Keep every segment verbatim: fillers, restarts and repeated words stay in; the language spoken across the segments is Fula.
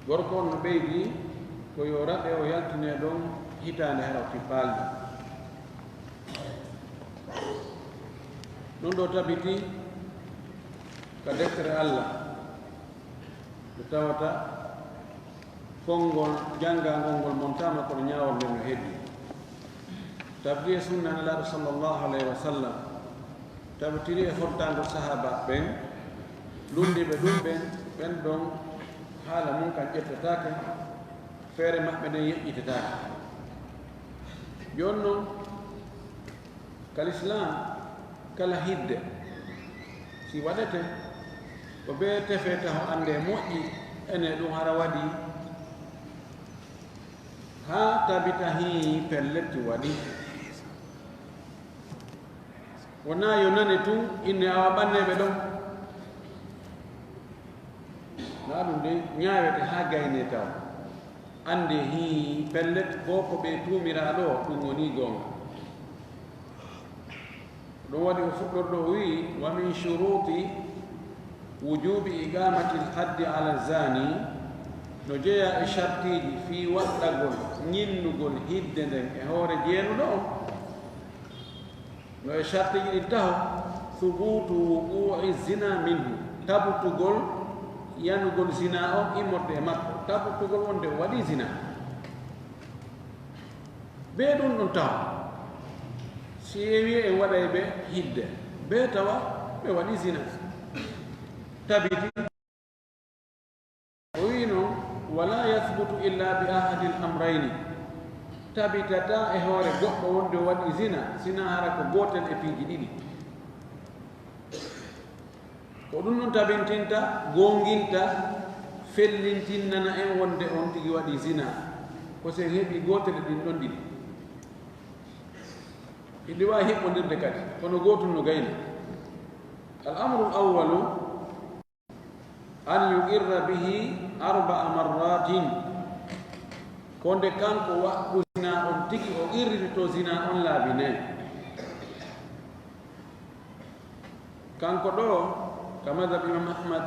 Gorko on no ɓeydi ko yo raɗe o yaltine ɗon hitaande hara o tippaalde. Ɗum ɗo tabiti ka deftere Allah, nde tawata konngol janngangol ngol montaama kono ñaawol nden no heddii. Tabiti e sunna Nelaaɗo sallallahu alayhi wa sallam, tabitiri e fontaandu sahaaba ɓen, lunndiiɓe ɗum ɓen, ɓen ɗon haala mun kan ƴettetaake, feere maɓɓe nden yeƴƴitetaake. Jooni non, ka lislaam, kala hidde si waɗete, ko bee tefe taho annde moƴƴi, ene ɗum hara waɗi, haa tabita hii pellet waɗi. Wonaa yo nane tun inne awa ɓanneeɓe ɗon. Naa ɗum de ñaawete haa gaynee tawa. Annde hii pellet ko ko ɓe tuumiraa ɗo ɗum woni goonga. Ɗum waɗi o fuɗɗorɗo o wi'i, wa min shuruuti wujubi iqamati lhaddi ala zani, no jeyaa e shartiiji fii waɗɗagol ñinnugol hidde nden e hoore jeenuɗo on. No e shartiiji ɗin taho, subutu wuqu'i zina minhu, tabutugol yanugol zina on immorde e makko, tabutugol wonde o waɗi zina. Bee ɗum ɗon taho, si en wi'i en waɗay ɓe hidde, bee tawa ɓe waɗi zina. Tabiti. O wi'i non, wala yathbutu illa bi ahadil amrayni, tabitataa e hoore goɗɗo wonde o waɗi zina, sinaa hara ko gootel e piiji ɗiɗi. Ko ɗum non tabintinta, goonginta, fellintinnana en wonde on tigi waɗi zina, ko si en heɓi gootel e ɗin ɗon ɗiɗi. Hiɗi waawi hiɓɓondirde kadi, kono gootun no gayna. Al amru al awwalu, an yuqirra bihi arba'a marratin, ko nde kanko waɗɗo zina on tigi o qirrito zina on laabi nay. Kanko ɗo ka madhab Imam Ahmad,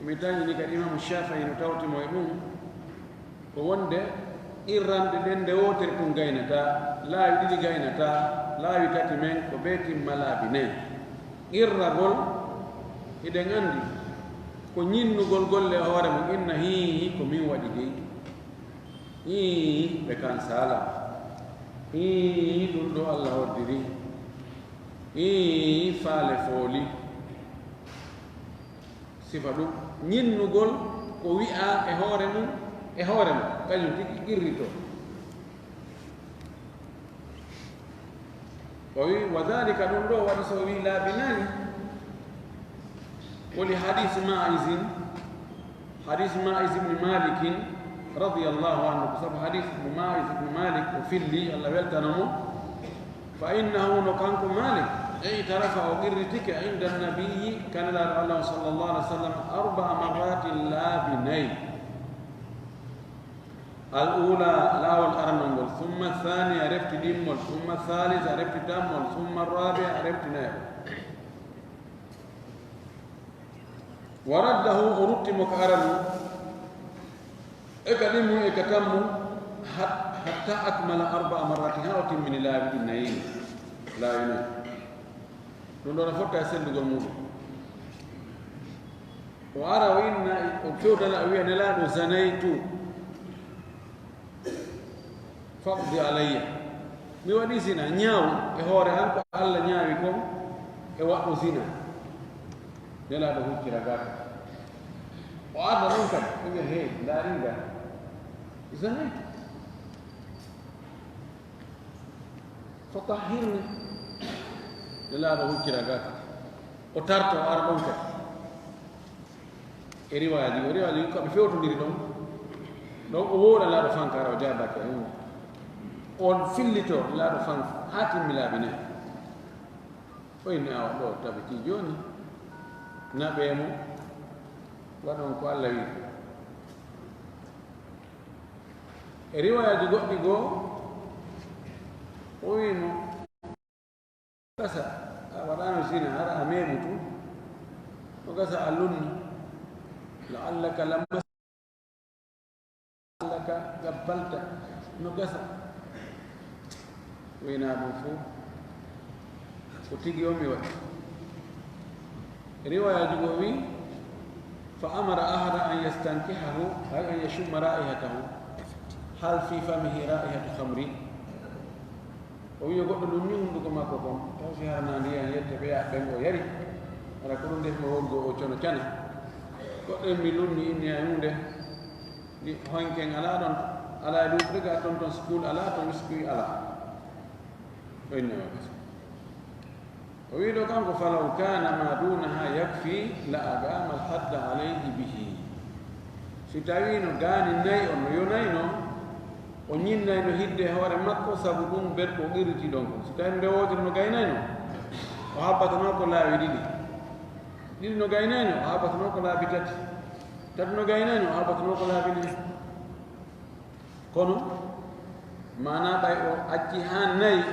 mi tañini kadi Imam Shafi'i no tawti mo e ɗum, ko wonde qirranɗe ɗen nde wootere tun gaynataa, laawi ɗiɗi gaynataa, laawi tati men ko bee timma laabi nay. Qirragol, hiɗen anndi, ko ñinnugol golle e hoore mum, inna hii ko min waɗi dey. Hii ɓe kan sala. Hii ɗum ɗo Allah hoddiri. Hii faale fooli. Sifa ɗum, ñinnugol ko wi'aa e hoore mum, e hoore mum, kañum tigi qirrito. O wi, wa dhalika, ɗum ɗo waɗi so o wi laabi nay, ko li hadis Ma'isin, hadis Ma'is ibn Malikin radiyallahu anhu, ko sabu hadis mo Ma'is ibn Malik o filli, Allah weltana mo, fa innahu, no kanko Malik, i'tarafa, o qirritike, inda nabiyyi, ka Nelaaɗo Allah sallallahu alaihi wasallam, arba'a marratin, laabi nay. Al ula, laawol aranol ngol, summa thaniya, refti ɗimmol, summa thalitha, refti tammol, summa rabia, refti nayol. Wa raddahu, o rutti mo ka aranol, e ka ɗimmol, e ka tammol, hat-, hatta akmala arba'a marratin, haa o timmini laabi ɗi nayi, laabi nayi. Ɗum ɗo no fotta e sellugol muɗum. O ara o inna, o fewtana, o wiya, Nelaaɗo, zanaytu, faqdi alayya. Mi waɗi zina, ñaaw e hoore an ko Allah ñaawi kon e waɗɗo zina. Nelaaɗo huccira gaaka. O arda ɗon kadi, o wiya, hey, ndaarii ga. Zanaytu. Fatahhirni. Nelaaɗo huccira gaaka. O tarto, o ara ɗon kadi. E riwaaji, o riwaaji ko ɓe fewtondiri ɗon. Ɗon o wowla laaɗo fanka, ara o jaabaaki e huunde. On fillito laaɗo fanka, haa timmi laabi nayi. O inni, awa ɗo tabiti jooni. Naɓee mo, waɗon ko Allah wi'i. E riwaaji goɗɗi goo, o wi'i mo, gasa, a waɗaano zina, hara a meemu tun. O gasa a lunni. La'allaka lamma Ka, ka balta, no gasa. Wayna ɗum fof ko tigi o mi waɗi. Riwayaaji goo wi, "Fa amara ahada an yastankihahu, ay an yashumma raihatahu, hal fi famihi raihatu khamri." O wi yo goɗɗo lunni hunnduko makko kon, taw si hara na ndiyan yette ɓe yaɓɓen o yari. Hara ko ɗum ndefi mo wongo o cono cana. Goɗɗo en mi lunni inni hay huunde. Ni honken alaa ɗon, alaa e luuɓre ga ton, ton school alaa, ton biscuit alaa. O inni o gasa. O wi ɗo kanko, "Falaw kana ma dunaha yakfi la aqama al hadda alayhi bihi." Si tawino gaani nayi on no yonayno, o ñinnayno hidde e hoore makko sabu ɗum ber ko qirriti ɗon kon. Si tawino nde wootere no gaynayno, o habbatano ko laawi ɗiɗi. Ɗiɗi no gaynayno, o habbatano ko laabi tati. Tati no gaynayno, o habbatano ko laabi nayi. Kono, maanaa ɓay o acci haa nayi,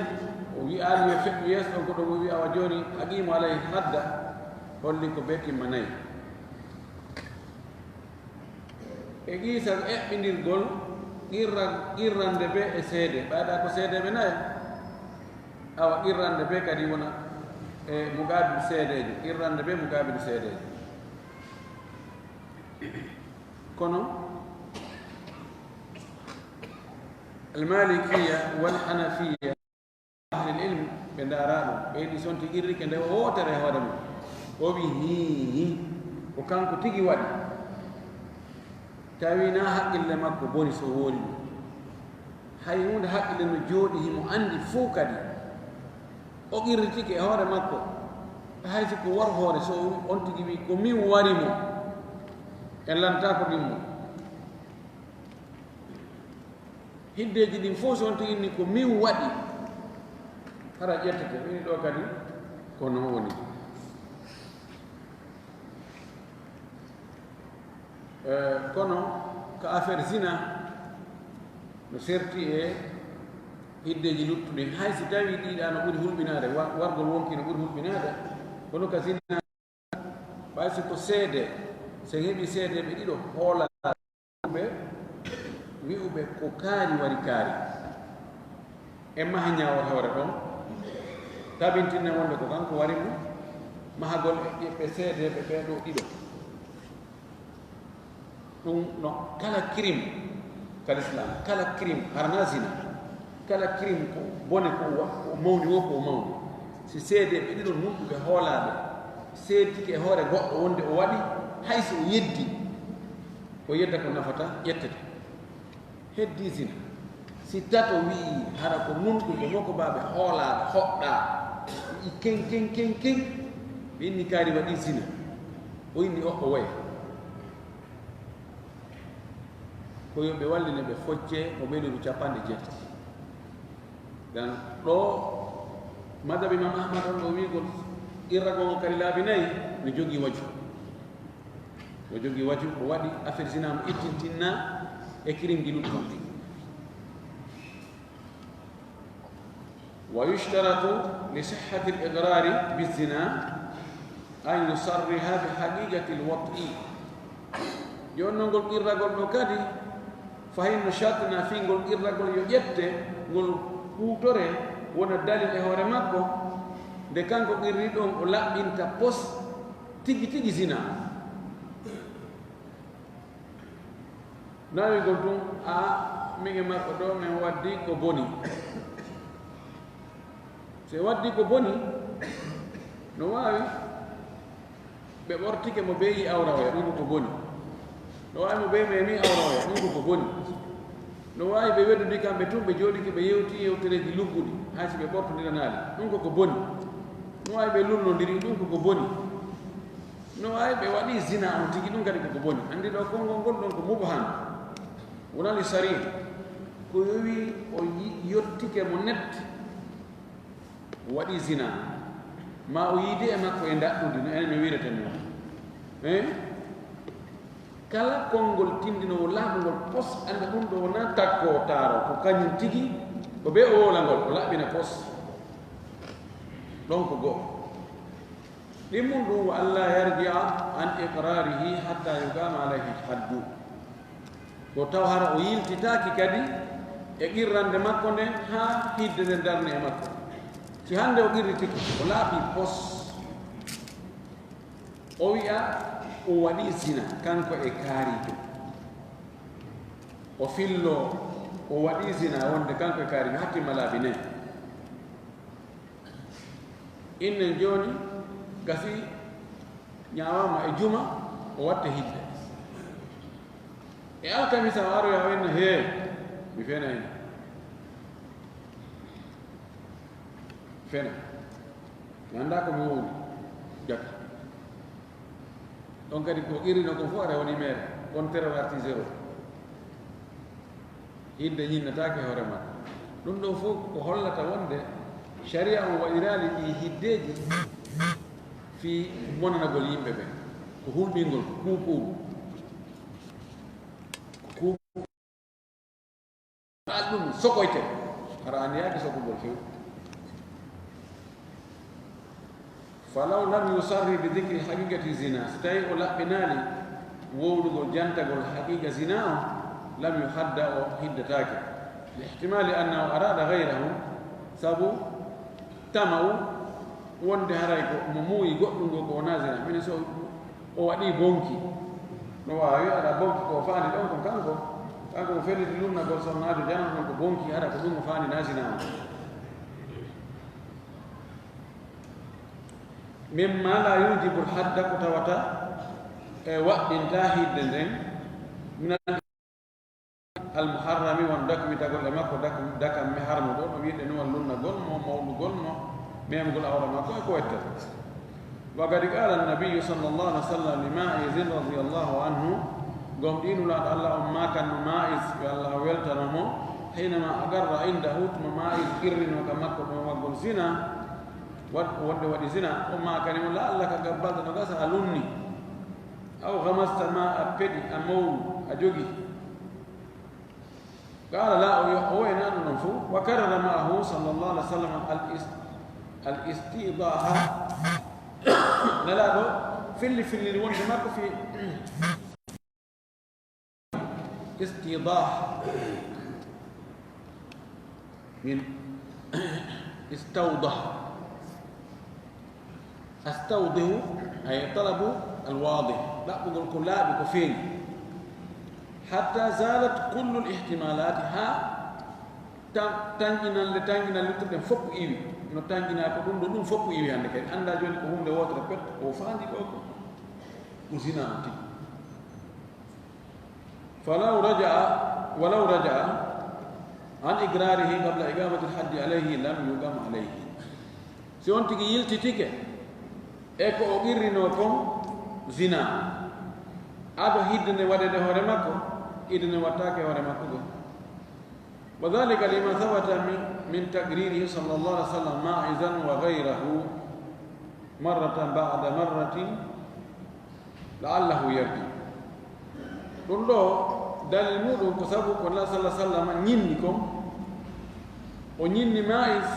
o wi'aali yo feƴƴu yeeso ɗon, ko ɗon o wi'a, "Awa jooni, aqimu alayhi hadda," holli ko bee timma nayi. E qiisa eɓɓindirgol qirra-, qirrande bee e seede, ɓayda ko seedeeɓe nayo. Awa qirrande bee kadi wona e muqaabil seedeejo, qirrande bee muqaabil seedeejo. Kono Almalikiya wal Hanafiya, ahlil ilm, ɓe ndaara ɗum, ɓe yiɗi sonti qirrike nde wootere e hoore mum. O wi, "Hii, ko kanko tigi waɗi." Tawi na haqqille makko boni so woori ɗum. Hay huunde haqqille no jooɗi, himo anndi fuu kadi. O qirritike e hoore makko. Hay si ko war hoore, so o wi-, on tigi wi, "Ko min wari mo." En lantaako ɗimmo. Hiddeeji ɗin fof, so on tigi inni, "Ko min waɗi," hara ƴettete, woni ɗo kadi ko non woni. Eh, kono ko affaire zina no serti e hiddeeji luttuɗi. Hay si tawi ɗiɗa no ɓuri hulɓinaade, wa-, wargol wonki no ɓuri hulɓinaade, kono ka zina, ɓay si ko seede, so en heɓi seedeeɓe ɗiɗo hoolaaɓe, wi'uɓe ko kaari wari kaari, e maha ñaawol hoore ɗon, tabintinne wonde ko kanko wari mo, mahagol e ɓe seedeeɓe ɓee ɗoo ɗiɗo. Ɗum no kala crime ka l'islam, kala crime, harana zina, kala crime ko bone ko wa-, ko mawni wo ko mawni. Si seedeeɓe ɗiɗo nunɗuɓe hoolaaɓe seedtike e hoore goɗɗo wonde o waɗi, hay so o yeddi, ko yedda ko nafata, ƴettete. Heddi zina. Si tato wi'i hara ko nunɗuɓe mokobaaɓe hoolaaɓe hoɗɗaa, wi'i ken, ken, ken, ken, ɓe inni kaari waɗi zina. O inni o, o waya. Ko yo ɓe wallina ɓe focce mo ɓeydoru capanɗe jeetati. Dan ɗo madhab Imam Ahmad on ɗo wi'gol qirragol kadi laabi nayi no jogii waju. No jogii waju, o waɗi affaire zina mo ittintinna e kiringi luttuɗi. ويشترط لصحة الإقرار بالزنا أن يصرح بحقيقة الوطء. Jooni non ngol qirragol ɗo kadi, fahin no shartina fii ngol qirragol yo ƴette, ngol huutore wona dalil e hoore makko, nde kanko qirri ɗon o laɓɓinta pos tigi tigi zina. Nawigol tun, a, min e makko ɗo, min waddi ko boni. Si waddi ko boni, no waawi ɓe ɓortike mo ɓe yi awra oya, ɗum ko ko boni. No waawi mo ɓe memi awra oya, ɗum ko ko boni. No waawi ɓe weddudi kamɓe tun, ɓe jooɗike, ɓe yewti yewtereeji lugguɗi, hay si ɓe ɓortondiranaali, ɗum ko ko boni. No waawi ɓe lulnondiri, ɗum ko ko boni. No waawi ɓe waɗi zina on tigi, ɗum kadi ko ko boni. Anndi ɗo konngol ngol ɗon ko mubham, wonali sarih. Ko yowi o yi-, yottike mo net, o waɗi zina. Ma o yiide e makko e ndaɗɗudi, no enen no wiireten non. Eh? Kala konngol tindinoowo laaɓungol pos, annda ɗum ɗo wonaa takko taaro, ko kañum tigi, ko ɓe o wowlangol, o laɓɓina pos. Ɗon ko go'o. Ɗimmun ɗum, "Wa alla yarji'a an iqrarihi hatta yuqama alayhi haddu." Ko taw hara o yiltitaaki kadi e qirrande makko nden haa hidde nden darni e makko. Si hannde o qirritike, o laaɓi pos, o wi'a o waɗi zina, kanko e kaarijo. O fillo o waɗi zina wonde kanko e kaarijo, haa timma laabi nayi. Innen jooni gasi ñaamaama e juma, o watte hidde. E alkamisa o aroya o inna, "Hee, mi fenayno. Fena. Mi anndaa ko mi wowli. Jaka." Ɗon kadi ko qirrino kon fof ara woni meere. On terror arti zéro. Hidde ñinnataake hoore makko. Ɗum ɗo fof ko hollata wonde sharia on waɗiraali ɗi hiddeeji fii bonanagol yimɓe ɓen. Ko hulɓingol, ko kuukuugu. Ko kuukuugu. Ɗum sokoyte. Hara anniyaaki sokugol few. Falaw lam yusarri bi dhikri haqiqati zina, si tawi o laɓɓinaali wowlugol jantagol haqiqa zina on, lam yuhadda, o hiddataake. Li ihtimali annahu arada ghayrahu, sabu tama'u wonde haray ko mo muuyi goɗɗum ngo ko wona zina. Minen so o waɗi bonki, no waawi aɗa bonki ko faandi ɗon ko kanko, kanko mo felliti lunnagol sonnaajo janan ɗon ko bonki, hara ko ɗum o faandi na zina on. Mimma la yujibul hadda, ko tawata e waɗɗinta hidde nden, minal al muharrami, won dakmitagol e makko, dak-, dakam mi harmu ɗo, ɗum yiɗde nuwal lunnagol mo, mawlugol mo, memgol awra makko e ko wette. Wa qad qala an-nabiyyu sallallahu alaihi wasallam li Ma'izin radiyallahu anhu, gomɗii Nulaaɗo Allah on maakanno Ma'iz, yo Allah weltano mo, hinama agarra indahu, tuma Ma'iz qirrino ka makko ɗon waggol zina, Wad-, wonde waɗi zina, o maakani mo, "La'allaka, gabbalɗo no gasa a lunni. Aw ghamasta ma, a peɗi, a mawlu, a jogi." Qala la, o yo-, o waynaano ɗon fof. Wa karrara ma'ahu sallallahu alaihi wasallam al-is-, al-istidaha. Nelaaɗo filli filliri wonde makko fi Istidah min istawdah. Astawdihu ay talabu alwadih, ɗaɓɓugol ko laaɓi, ko feeñi. Hatta zalat kullu lihtimalati, ha tan-, tanƴinanle, tanƴinanle luttuɗe ɗen fof iwi. No tanƴinaa ko ɗum ɗo, ɗum fof iwi hannde kadi. Anndaa jooni ko huunde wootere pet, ko faandi ɗo ko, ko zina on tigi. Falaw raja'a, walaw raja'a an iqrarihi qabla iqamati al-haddi alayhi lam yuqam alayhi. Si on tigi yiltitike e ko o qirrinoo kon zina, ado hidde nde waɗeede hoore makko, hidde nde wattaake hoore makko goo. Wa dhalika lima thabata min, min taqririhi sallallahu alaihi wasallam ma'izan wa ghayrahu marratan ba'da marratin la'allahu yarji. Ɗum ɗo dalil muɗum ko sabu ko Nulaaɗo sallallahu alaihi wasallam ñinni kon. O ñinni Ma'iz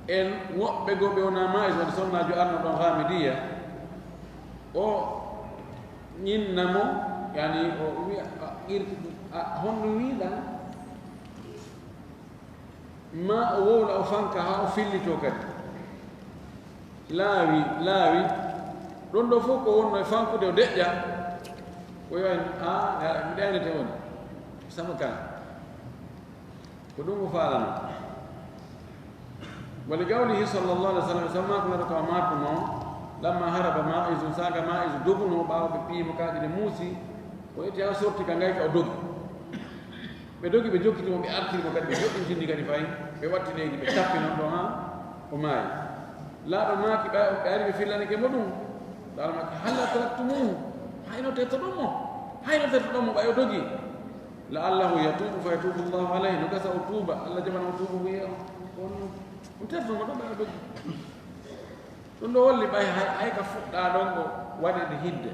en woɓɓe goo ɓe wonaa Ma'iz, woni sonnaajo arno ɗon Ghaamidiya. O ñinna mo, yani o wi'a, a, irti, a, honno wi'uɗaa? Ma o wowla, o fanka haa o fillitoo kadi. Laawi, laawi. Ɗon ɗo fof ko wonno e fankude, o deƴƴa. O wi'a, "A, ya, mi ɗaynete on. Sama kan." Ko ɗum o faalano. Wa li qawlihi sallallahu alaihi wasallam, sama ko Nulaaɗo ka maakunoo, lamma haraba Ma'izun, saanga Ma'iz dogunoo ɓaawo ɓe piyi mo kaaƴe ɗe muusi, o ƴetti haa sorti ka ngayka, o dogi. Ɓe dogi, ɓe jokkiti mo, ɓe artiri mo kadi, ɓe joɗɗintini kadi fayi, ɓe watti leydi, ɓe tappi non ɗon haa o maayi. Laaɗo maaki, ɓay ɓe ari, ɓe fillanike mo ɗum. Laaɗo maaki, "Halla taraktumuhu? Hayno tertoɗon mo? Hayno tertoɗon mo, ɓay o dogi?" "La'allahu yatubu fa yatubu Allahu alayhi." No gasa o tuuba, Allah jaɓana mo tuubu, wi'e on, on, on terto mo ɗon, ɓay o dogi. Ɗum ɗo holli ɓay hay, hay ka fuɗɗaa ɗon ko waɗeede hidde.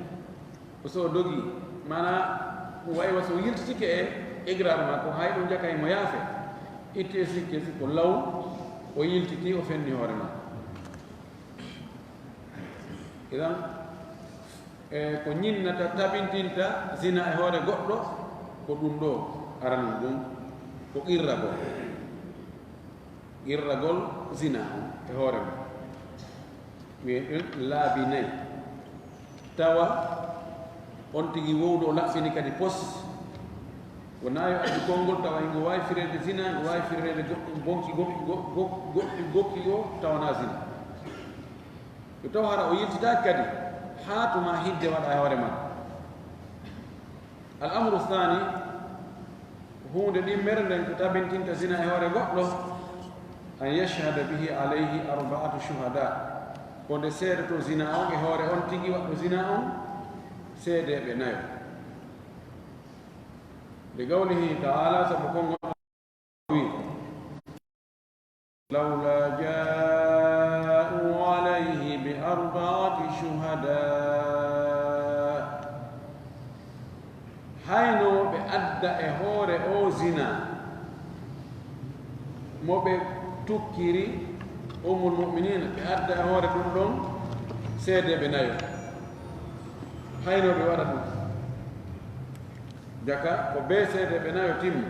Ko so o dogi, maanaa ɗum wayi wa so o yiltitike e iqraar makko, hay ɗum jakay mo yaafe. Itti e sikke, si ko law o yiltiti, o fenni hoore makko. Idan, e ko ñinnata, tabintinta zina e hoore goɗɗo, Ko ɗum ɗo aranun ɗum, ko qirragol. Qirragol zina on e hoore mum. Wiyen ɗum laabi nayi. Tawa on tigi wowɗo o laɓɓini kadi pos. Wonaa yo addu konngol tawa ngo waawi fireede zina, ngo waawi fireede goɗɗum bonki, go-, go-, go-, goɗɗum gokki goo tawanaa zina. Yo taw hara o yiltitaaki kadi haa tuma hidde waɗa e hoore makko. Al amru thani, huunde ɗimmere nden ko tabintinta zina e hoore goɗɗo, an yashhada bihi alayhi arba'atu shuhada, ko nde seedoto zina on e hoore on tigi waɗɗo zina on, seedeeɓe nayo. Li qawlihi ta'ala, sabu konngol لولا جاءوا عليه بأربعة شهداء. Hayno ɓe adda e hoore o zina mo ɓe tukkiri Ummul Mu'minin, ɓe adda e hoore ɗum ɗon seedeeɓe nayo. Hayno ɓe waɗa ɗum. Jaka ko bee seedeeɓe nayo timmi.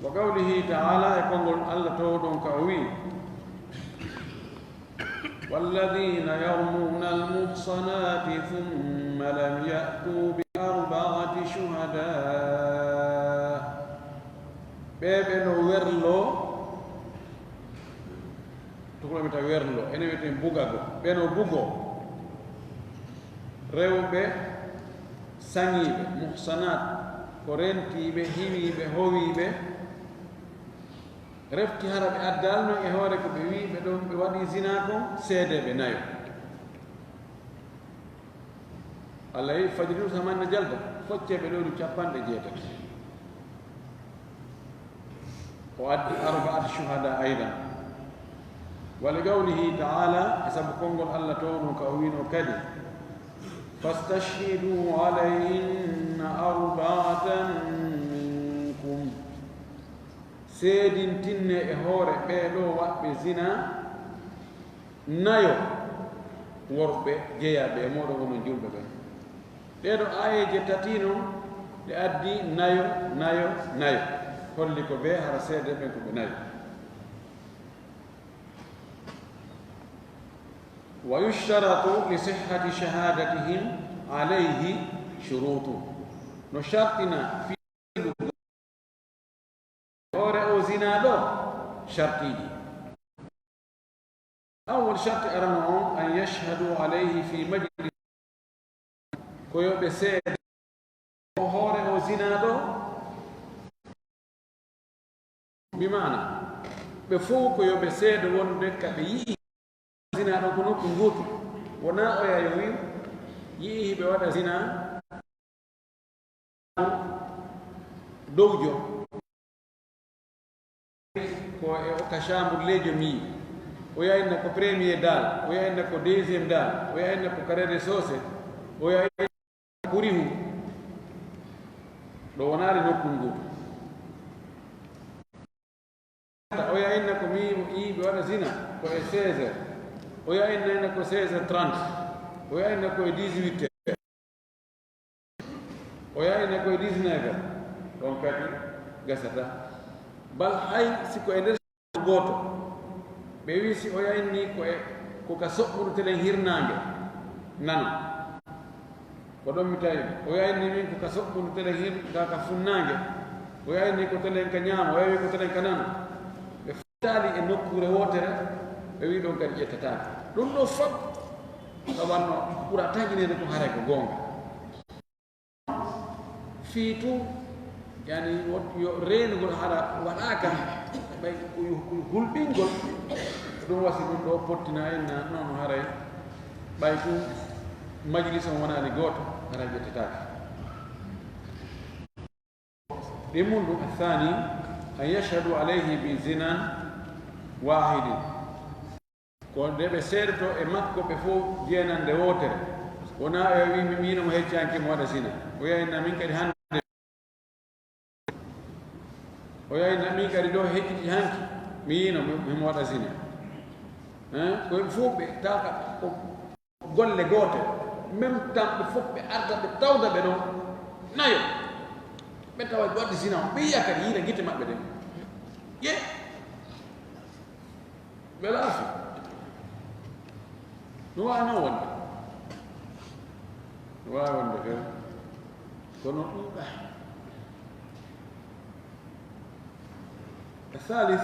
Wa qawlihi ta'ala, e konngol Allah towɗon ka o wi'i, والذين يرمون المحصنات ثم لم يأتوا بأربعة شهداء. Ɓe ɓe no werlo, tukulami ta werlo, ene wiyeten bugago, ɓe no bugo rewɓe saŋiiɓe, muhsanat, ko rentiiɓe, hiwiiɓe, howiiɓe, refti hara ɓe addaali non e hoore ko ɓe wi'i ɓe ɗon ɓe waɗi zina kon, seedeeɓe nayo. Allah wi'i fajlidu thamanina jalda, foccee ɓe ɗowdi capanɗe jeetati. O addi arba'ata shuhada aydan. Wa li qawlihi ta'ala, e sabu konngol Allah towɗum ka o wi'no kadi, fastashhidu alayhinna arba'atan minkum. Seedintinne e hoore ɓee ɗoo waɗɓe zina nayo worɓe jeyaaɓe e mooɗon, onon julɓe ɓen. Ɗee ɗoo aayeeje tati non ɗe addi nayo, nayo, nayo. Holli ko bee hara seedeeɓe ɓen ko ɓe nayo. Wa yushtaratu li sihhati shahadatihim alayhi shurutun. No shartina fii hoore o zina ɗo shartiiji. Awwal sharti arano on, an yashhadu alayhi fi majlis, ko yo ɓe seede o hoore o zina ɗo. Bi maana, ɓe fow ko yo ɓe seede wonde ka ɓe yi'i zina ɗon ko nokku ngootu. Wonaa oya yo wi'u yi'i hiɓe waɗa zina dowjo. Ko e o ka chambre leejo mi yi'i. Oya inna ko premier dal, oya inna ko deuxième dal, oya inna ko ka rez-de-chaussée, oya inna ko rihu. Ɗo wonaali nokku ngootu. Oya inna ko mi yi'i ɓe waɗa zina ko e seize heures. Oya inna inna ko seize heures trente. Oya inna ko e dix-huit heures. Oya inna ko e dix-neuf heures. Ɗon kadi gasata. Bal hay si ko e nder gooto. Ɓe wi'i si oya inni ko e, ko ka soɓɓudu telen hirnaange. Nano. Ko ɗon mi tawi ɓe. Oya inni min ko ka soɓɓudu telen hir-, ka, ka funnaange. Oya inni ko telen ka ñaama, oya wi'i ko telen ka nano. Ɓe fotaali e nokkuure wootere, ɓe wi'i ɗon kadi ƴettataake. Ɗum ɗoo fof ka wanno ɓura tanƴineede ko haray ko goonga. Fii tun, yani, wo-, yo reenugol hara waɗaaka, ɓay ko yu-, ko hulɓingol, ɗum wasi ɗum ɗoo pottina en na, non haray, ɓay tun majlis on wonaani gooto, haray ƴettetaake. Ɗimmun ɗum, athani, an yashhadu alayhi bi zinan wahidin. Ko nde ɓe seedoto e makko ɓe fof jeenande wootere. Wonaa o wi'i mi miino mo hecci hanki mo waɗa zina. O yaynna min kadi hannde. O yaynna min kadi ɗo hecciti hanki mi yiino mo, mo waɗa zina. Hein? Ko ɓe fof ɓe tawka ko golle goote. Même temps ɓe fof ɓe arda ɓe tawda ɓe ɗon nayo. Ɓe tawa ɓe waɗi zina on, ɓe yiya kadi, yiila gite maɓɓe ɗen. Ye, ɓe laafi. No waawi noon wonde. No waawi wonde feere. Kono ɗuuɗa. الثالث,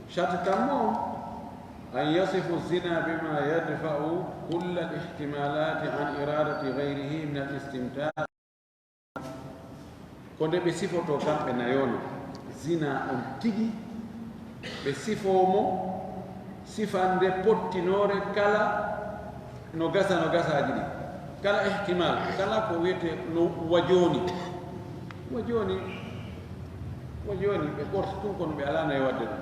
sharti tammo, أن يصف الزنا بما يدفع كل الاحتمالات عن إرادة غيره من الاستمتاع. Ko nde ɓe sifotoo kamɓe nayo no zina on tigi, ɓe sifoo mo sifande pottinoore kala no gasa, no gasaaji ɗi, kala ihtimal, kala ko wiyetee no wa jooni. Wa jooni, wa jooni ɓe ɓorti tun kono ɓe alaa nayo waɗde ɗum.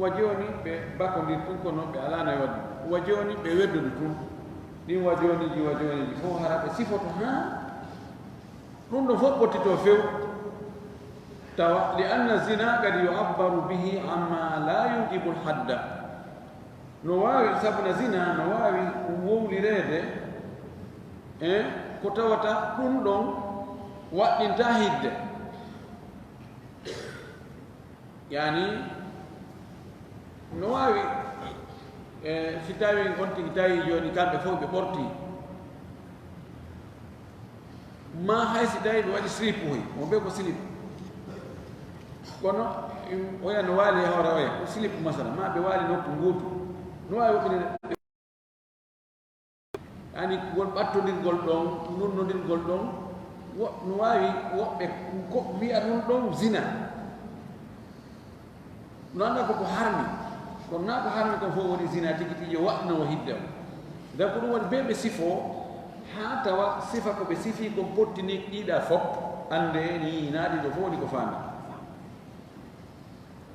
Wa jooni ɓe bakondiri tun kono ɓe alaa nayo waɗde ɗum. Wa jooni ɓe weddodi tun. Ɗin wa jooniiji, wa jooniiji fof hara ɓe sifoto haa ɗum ɗo fof pottitoo few. Tawa, لأن الزنا قد يعبر به عما لا يوجب الحد. No waawi, sabuna zina no waawi wowlireede e ko tawata ɗum ɗon waɗɗintaa hidde. Yaani, no waawi, e si tawii on tigi tawi jooni kamɓe fof ɓe ɓorti, maa hay si tawii ɓe waɗi slip hoy, mo ɓe ko slip. Kono, im, oya no waali e hoore oya, ko slip masala, maa ɓe waali nokku nguutu. No waawi woɗɗinede. Ani ngol ɓattondirgol ɗon, nunnodirgol ɗon, wo-, no waawi woɓɓe ko wi'a ɗum ɗon zina. No annda ko ko harmi, kono naa ko harmi kon fof woni zina tigi tigi, yo waɗno o hidde o. Donc ɗum waɗi ɓe ɓe sifoo, haa tawa sifa ko ɓe sifii kon pottini ɗiɗa fof, annde ni naa ɗiɗo fof woni ko faanda.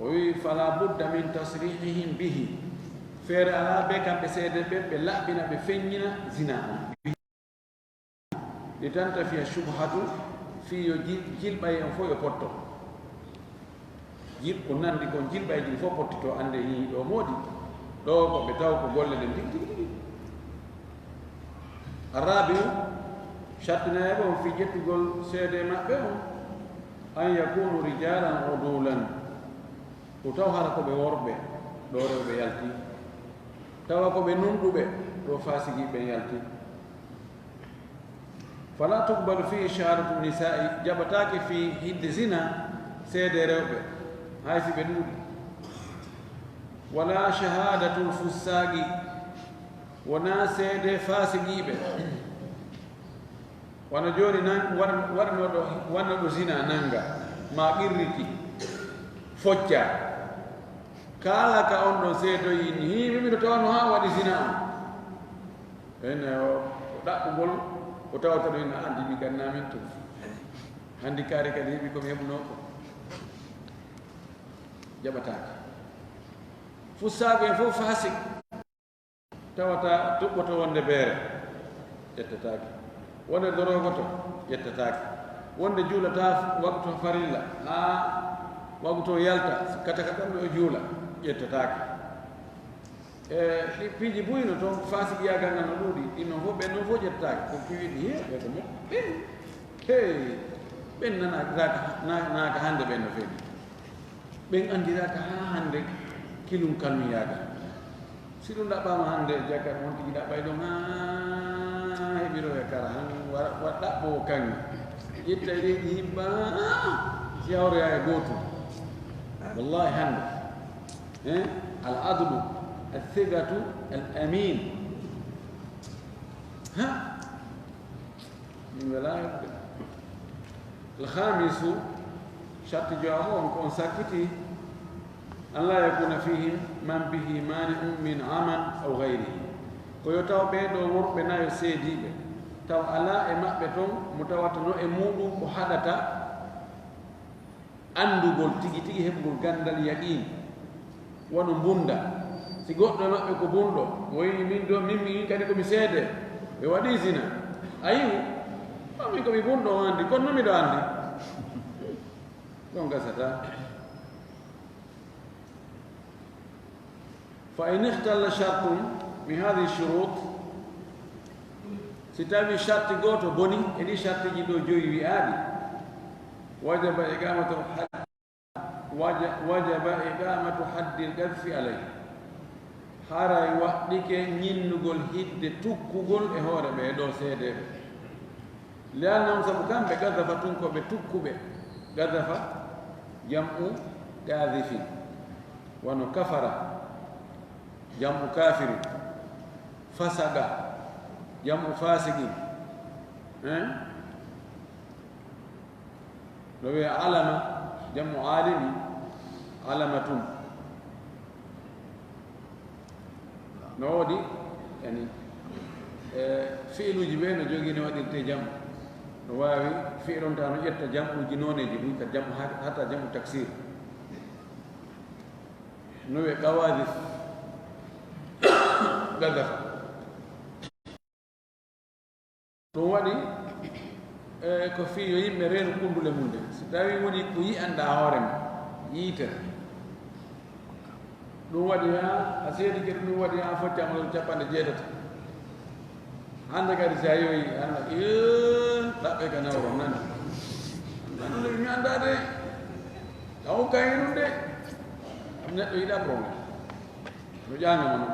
O wi, فلا بد من تصريحهم به. Feere alaa ɓe kamɓe seede ɓe, ɓe laɓɓina, ɓe feññina zina on. لتنتفي الشبهة, fii yo jil-, jilɓay on fof yo potto. Jil-, ko nanndi kon jilɓayji ɗin fof pottitoo, annde hii ɗo moodi. Ɗo ko ɓe taw ko golle ɗen tigi, tigi, tigi. الرابع, sharti nayaɓo on fii ƴettugol seede maɓɓe on, أن يكونوا رجالا عدولا. Ko taw hara ko ɓe worɓe, ɗo rewɓe yalti. Tawa ko ɓe nunɗuɓe, ɗo faasigiiɓe ɓen yalti. فلا تقبل فيه شهادة النساء, jaɓataake fii hidde zina seede rewɓe, hay si ɓe ɗuuɗi. ولا شهادة الفساق, wonaa seede faasigiiɓe. Wano jooni nan-, waɗ-, waɗnooɗo, waɗnooɗo zina nannga, maa qirriti, focca. Kala ka on ɗon seedoyi ni, hii, miɗo tawano haa waɗi zina on. Ene o, o ɗaɓɓugol, o tawata ɗo ina anndi mi ganna min tun. Hanndi kaari kadi heɓi ko mi heɓunoo ko. Jaɓataake. Fussaagu en fof faasik. Tawata tuɓɓoto wonde beere, ƴettataake. Wonde dorogoto, ƴettataake. Wonde juulata waktu farilla, haa waktu o yalta, kata ka ɗon o juula, ƴettataake. E ɗi piiji buy no toon, faasiqiyaagal ngal no ɗuuɗi, ɗin noon fof, ɓen noon fof ƴettataake. Ko piiwiɗi, hee, ɓe ko mo-, ɓen, hey, ɓen nanaaka, na-, naaka hannde ɓen no feewi. Ɓen anndiraaka haa hannde kilum kalmiyaagal. Si ɗum ɗaɓɓaama hannde, jaka on tigi ɗaɓɓay ɗum haa heɓiroya kara han wa-, wa-, ɗaɓɓoowo kaŋŋe. Ƴetta e leydi himba, si hawroya e gootum. Wallahi hannde. Eh? Al adlu, al thigatu, al amin. Ha? Min welaa heɓde. Al khamisu, sharti jowaɓo on ko on sakkiti, an la yakuna fihim man bihi mani'un min aman aw ghayrihi. Ko yo taw ɓee ɗoo worɓe nayo seediiɓe, taw alaa e maɓɓe ton mo tawata no e muuɗum ko haɗata anndugol tigi tigi, heɓugol ganndal yaqiin, wano mbunda. Si goɗɗo e maɓɓe ko bunɗo, o wi'i, "Min do, min, min kadi ko mi seede, ɓe waɗi zina." A yi'u? "O min ko mi bunɗo, on anndi, kono no miɗo anndi?" Ɗon gasata. Fa in ikhtalla shartun min hadhihi shurut, si tawi sharti gooto boni e ɗi shartiji ɗo joyi wi'aaɗi, وجب إقامة الحد، وج-، وجب إقامة حد القذف عليه. Haray waɗɗike ñinnugol hidde tukkugol e hoore ɓee ɗoo seedeeɓe. لأنهم، sabu kamɓe, قذف، tun ko ɓe tukkuɓe. قذف جمع قاذف. Wano كفر جمع كافر. فسق جمع فاسق. Hein? No wiya علم جمع عالم، علمة. No woodi, yani, e, fi'iluuji ɓe no jogii no waɗirtee jam'u. No waawi fi'ilonta no ƴetta jam'uuji nooneeji buy ka jam'u ha-, hatta jam'u taksir. No wiya قواذف. قذف. Ɗum waɗi, e, ko fii yo yimɓe reenu kunndule mum ɗe. Si tawii woni ko yi'anɗaa hoore ma, yiitere. Ɗum waɗi haa a seedike ɗum, ɗum waɗi haa a foccaama ɗum capanɗe jeetati. Hannde kadi si a yowi, hannde, ee, ɗaɓɓe ka nawro nani. Nanu nde mi anndaa de. Taw kay ɗum de. Am neɗɗo yiɗaa problème. No ƴaŋa mo non.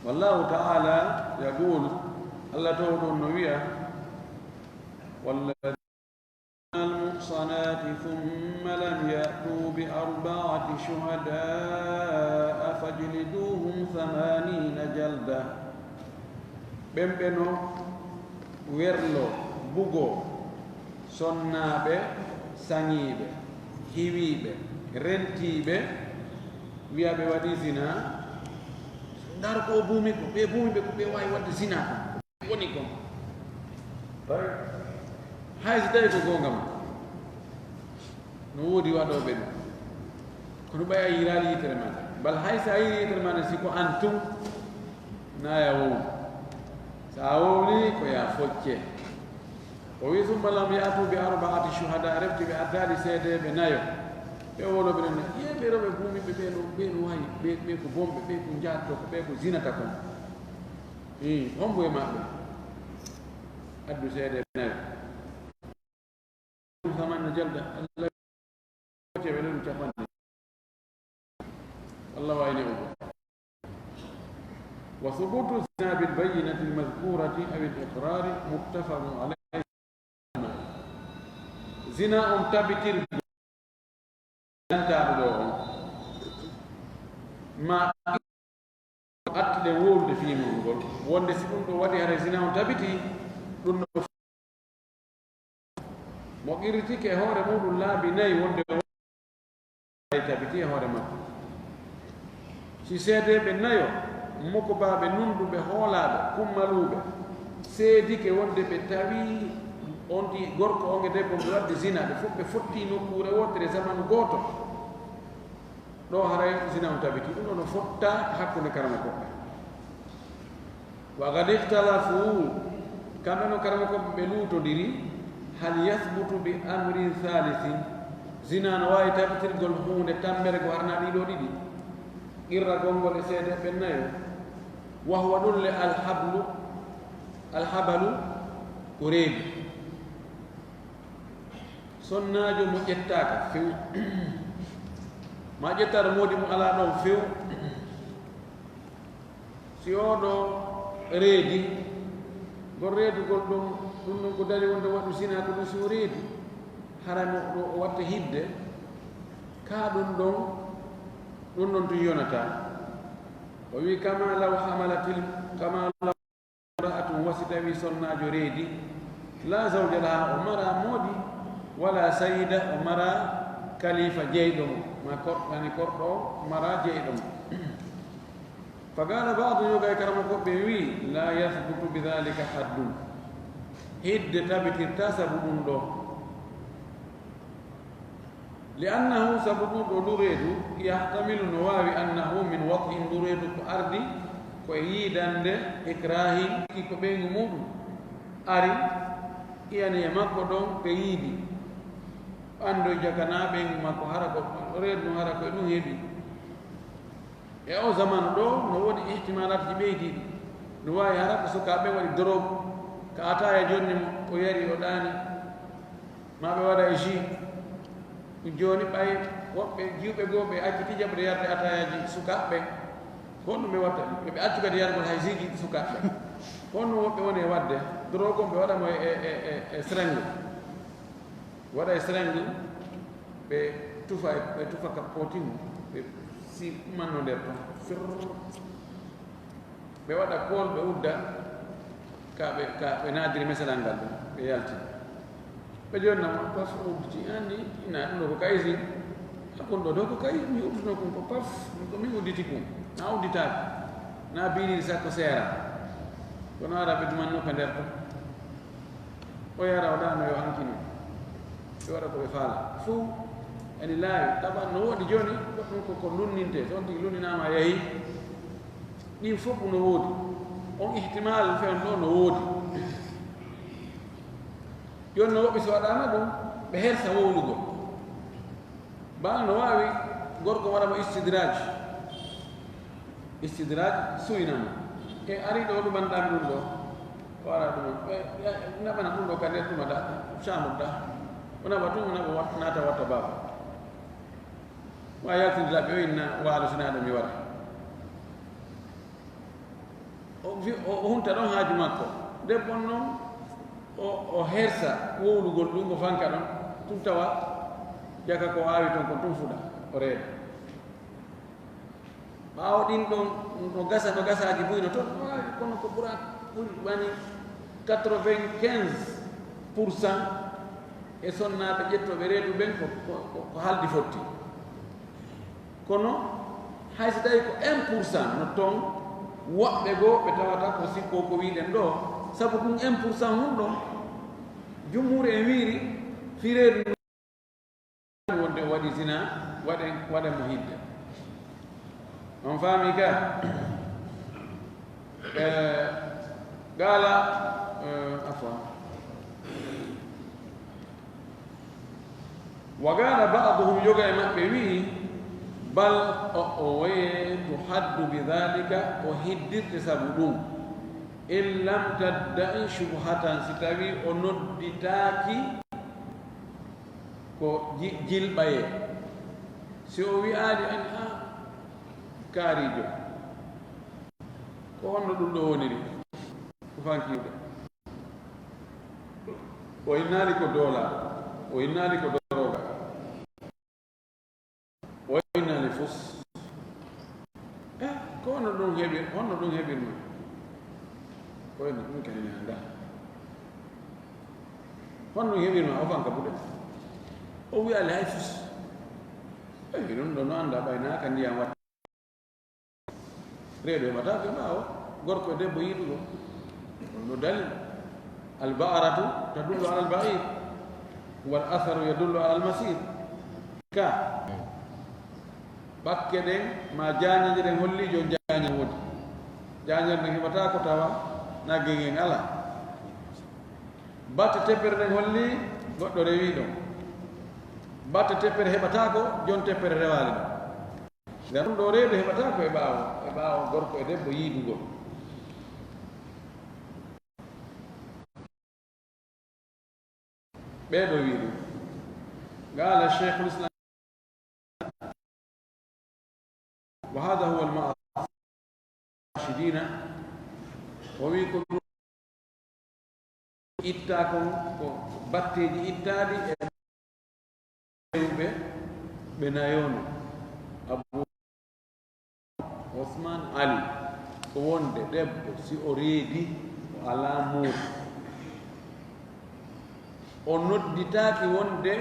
والله تعالى يقول، Allah towɗo on no wiya, والذين المحصنات ثم لم يأتوا بأربعة شهداء فاجلدوهم ثمانين جلدة. Ɓen ɓe no werloo, bugoo, sonnaaɓe saŋiiɓe, hiwiiɓe, rentiiɓe, wiya ɓe waɗii zinaa, ndar ko o buumi ko, ɓe buumi ɓe ko ɓe waawi waɗde zinaa kon. Woni kon. Hay si tawi ko goonga ma. No woodi waɗooɓe ɗum. Kono ɓay a yiiraali yitere maa nde. Bal hay si a yiiri yitere maa nde, si ko an tun, naaya wowlu. Si a wowlii, ko yaa foccee. O wi'i, ثم لم يأتوا بأربعة شهداء, refti ɓe addaali seedeeɓe nayo. Ɓe wowlooɓe ɗon, yee ɓe rewɓe buumiiɓe ɓee no, ɓee no waawi, ɓee, ɓee ko bonɓe, ɓee ko njaatto, ko ɓee ko zinata kon. Ii, hombo e maɓɓe addu seedeeɓe nayo? ثمانين جلدة, Allah wiyete ɓe ɗum capanɗe. Allah wayne o. وثبوت الزنا بالبينة المذكورة أو الإقرار متفق عليه. Zina on tabitirgol, jantaaɗo ɗo on, ma attiɗen wowlude fii mun ngol, wonde si ɗum ɗo waɗi, haray zina on tabitii, ɗum ɗo mo qirritike e hoore muɗum laabi nayi, wonde o ay tabitii e hoore makko. Si seedeeɓe nayo, mokobaaɓe nunɗuɓe hoolaaɓe, kummaluuɓe, seedike wonde ɓe tawii on ti gorko on e debbo ɓe waɗde zina, ɓe fof ɓe fottii nokkuure wootere, zamanu gooto, ɗo haray zina on tabitii. Ɗum ɗo no fotta hakkunde karamokooɓe. وقد اختلفوا, kamɓe no karamokooɓe ɓe luutondiri, هل يثبت بأمر ثالث, zina no waawi tabitirgol huunde tammbere ko harnaa ɗii ɗoo ɗiɗi, qirragol ngol e seedeeɓe nayo, وهو ɗum le الحبل, الحبل ko reedu. Sonnaajo mo ƴettaaka few, ma ƴettaɗo moodi mo alaa ɗon few, si oo ɗo reedi, ngol reedugol ɗum, ɗum ɗum ko dali wonde waɗu zina ko ɗum si o reedi, haray mo ɗo o watta hidde, kaa ɗum ɗon, ɗum ɗon tun yonataa. O wi'i, كما لو حملت ال-، كما لو امرأة, wa si tawii sonnaajo reedi, لا زوج لها, o maraa moodi, ولا سيد, o maraa kalifa jeyɗo mo, ma kor-, yani korɗo o maraa jeyɗo mo. فقال بعض, yoga e karamokooɓe ɓe wi'i, لا يثبت بذلك حد, hidde tabitirtaa sabu ɗum ɗoo. لأنه, sabu ɗum ɗo ndu reedu, يحتمل, no waawi, أنه من وطء, ndu reedu ko ardi ko e yiidande, إكراه, ki ko ɓeyngu muɗum ari, yani e makko ɗon ɓe yiidi, anndoy jakanaa ɓeyngu makko, hara ko reedu ndun, hara ko e ɗum heɓi. E oo zamanu ɗoo, no woodi ihtimaalaatji ɓeydiiɗi. No waawi hara ko sukaaɓe ɓen waɗi dorogu, ka ataaya jonni mo, o yari, o ɗaani. Maa ɓe waɗa e jus. Ɗum jooni ɓay woɓɓe jiwɓe goo ɓe acciti jaɓde yarde atayaaji sukaaɓe ɓen. Ko honɗum ɓe watta? Ɓe accu kadi yargol hay jus ji sukaaɓe ɓen. Ko honɗum woɓɓe woni e waɗde? Drogue on ɓe waɗa mo e, e, e, e, e seringue. Waɗa e seringue, ɓe tufa e, ɓe tufa ka poti mum, ɓe si umanno nder ton. Firr. Ɓe waɗa kool, ɓe udda, ka ɓe, ka ɓe naadiri meselal ngal ɗum, ɓe yalti. Ɓe jonnama, paf, o udditi, anndi, ina ɗum ɗo ko kayisi, hakkunde ɗo ko kayi, mi udduno kun ko paf, ko min udditi kun, na udditaaki, na biiliri sakko seera. Kono ara ɓe dumanno ka nder ton. O yara, o ɗaano, yo hankino. Ɓe waɗa ko ɓe faala. Fow ene laawi. Tawa no woodi jooni, goɗɗum ko, ko lunnintee. So on tigi lunninaama, a yahi. Ɗin fof no woodi. On ihtimal fewn ɗo no woodi. Jooni no woɓɓe so waɗaama ɗum, ɓe hersa wowlugol. Baal no waawi gorko waɗa mo istidraj. Istidraj suynama. E ari ɗo ɗumanɗaami ɗum ɗo. O ara ɗum. E, ya, naɓana ɗum ɗo ka nder ɗuma da, chambre da. O naɓa tun, o naɓa wat-, naata watta baaba. Wa yaltinde laɓɓe o inna waalo sinaa ɗo mi wara. O wi-, o, o hunta ɗon haaju makko. Debbo on non, o, o hersa wowlugol ɗum, o fanka ɗon. Tun tawa jaka ko o aawi ton kon tun fuɗa, o reeda. Ɓaawo ɗin ɗon, no gasa, no gasaaji buy no ton, no waawi, kono ko ɓura, ɓuri wani quatre-vingt-quinze pour cent e sonnaaɓe ƴettooɓe reedu ɓen ko, ko, ko, ko haldi fotti. Kono hay so tawi ko un pour cent no ton, woɓɓe goo ɓe tawata ko sikko ko wiɗen ɗo, sabu ɗum un pour cent hun ɗon, jumhur en wiiri, fireedu wonde o waɗi zina, waɗen, waɗen mo hidde. On faami ka? Eh, gaala, eh, afwan. Wa gaala ba'duhum, yoga e maɓɓe wi'i, bal o, o waye tuhaddu bi dhalika, o hiddirte sabu ɗum. In lam tadda'i shubhatan, si tawi o nodditaaki ko ji-, jilɓayee. Si o wi'aali en, "Ah, kaariijo, ko honno ɗum ɗo woniri?" Ko fankiwde. O innaali ko doola, o innaali ko doroga. O innaali fus. Eh, ko honno ɗum heɓi-, honno ɗum heɓirma? Ko ene ɗum kadi mi anndaa. Honno ɗum heɓirma o fanka buɗe? O wi'aali hay fus. Eh, ɗum ɗo no anndaa ɓay naa ka ndiyam watta. Reedu heɓata ko e ɓaawo. Gorko e debbo yiɗugo. Ɗum no dalil. Al ba'ratu tadullu ala al ba'ir. Wal atharu yadullu ala al masir. Ka. Ɓakke ɗen ma jaañeeje ɗen holli jon jaañe woodi. Jaañere nden heɓata ko tawa nagge ngen ala. Batte teppere nden holli goɗɗo rewi ɗon. Batte teppere heɓata ko jon teppere rewaali ɗon. Nden ɗum ɗo reedu heɓata ko e ɓaawo, e ɓaawo gorko e debbo yiidugol. Ɓee ɗo wi'i ɗum. Qaala Shaykhul Islam, wa haadha huwa al-ma'ruf. Rashidina, o wi'i ko ɗum itta kon, ko batteeji ittaaɗi e ɓe, ɓe nayono. Abu Usman Ali, ko wonde debbo, si o reedi, o alaa muudo. O nodditaaki wonde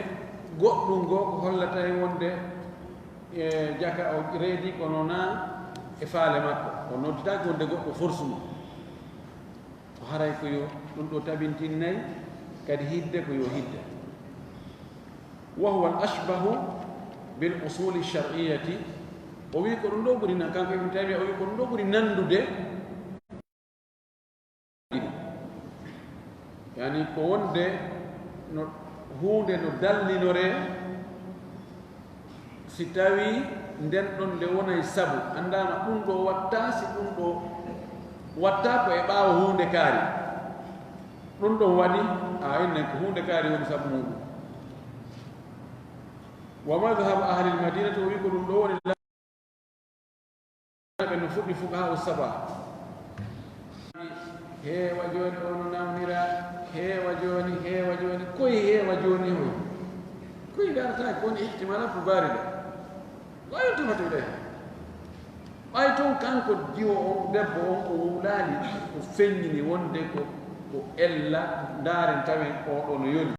goɗɗum goo ko hollata e wonde, e, jaka o reedi, kono naa e faale makko. O nodditaaki wonde goɗɗo force mo. Ko haray ko yo ɗum ɗo tabintinnay, kadi hidde ko yo hidde. Wa huwa al ashbahu bil usuli shar'iyyati. O wi ko ɗum ɗo ɓuri nan-, kanko Ibn Taymiya, o wi ko ɗum ɗo ɓuri nandude. Yani ko wonde no huunde no dallinore, si tawi nden ɗon nde wonay sabu, anndaama ɗum ɗo watta, si ɗum ɗo watta ko e ɓaawo huunde kaari. Ɗum ɗon waɗi, a, ennen ko huunde kaari woni sabu muɗum. Wa madhhab ahli al-madinati, o wi ko ɗum ɗo woni la-, ɓe no fuɗɗi fuqaha u saba. Heewa jooni o no nawnira, heewa jooni, heewa jooni, koye heewa jooni hoy? Koye darata ko woni ihtimalat ko baari ɗo. La yultafatu ilayha. Ɓay toon kanko jiwo on, debbo on, o wowlaali, o feññini wonde ko, ko ella, ndaaren tawen oo ɗoo no yoni.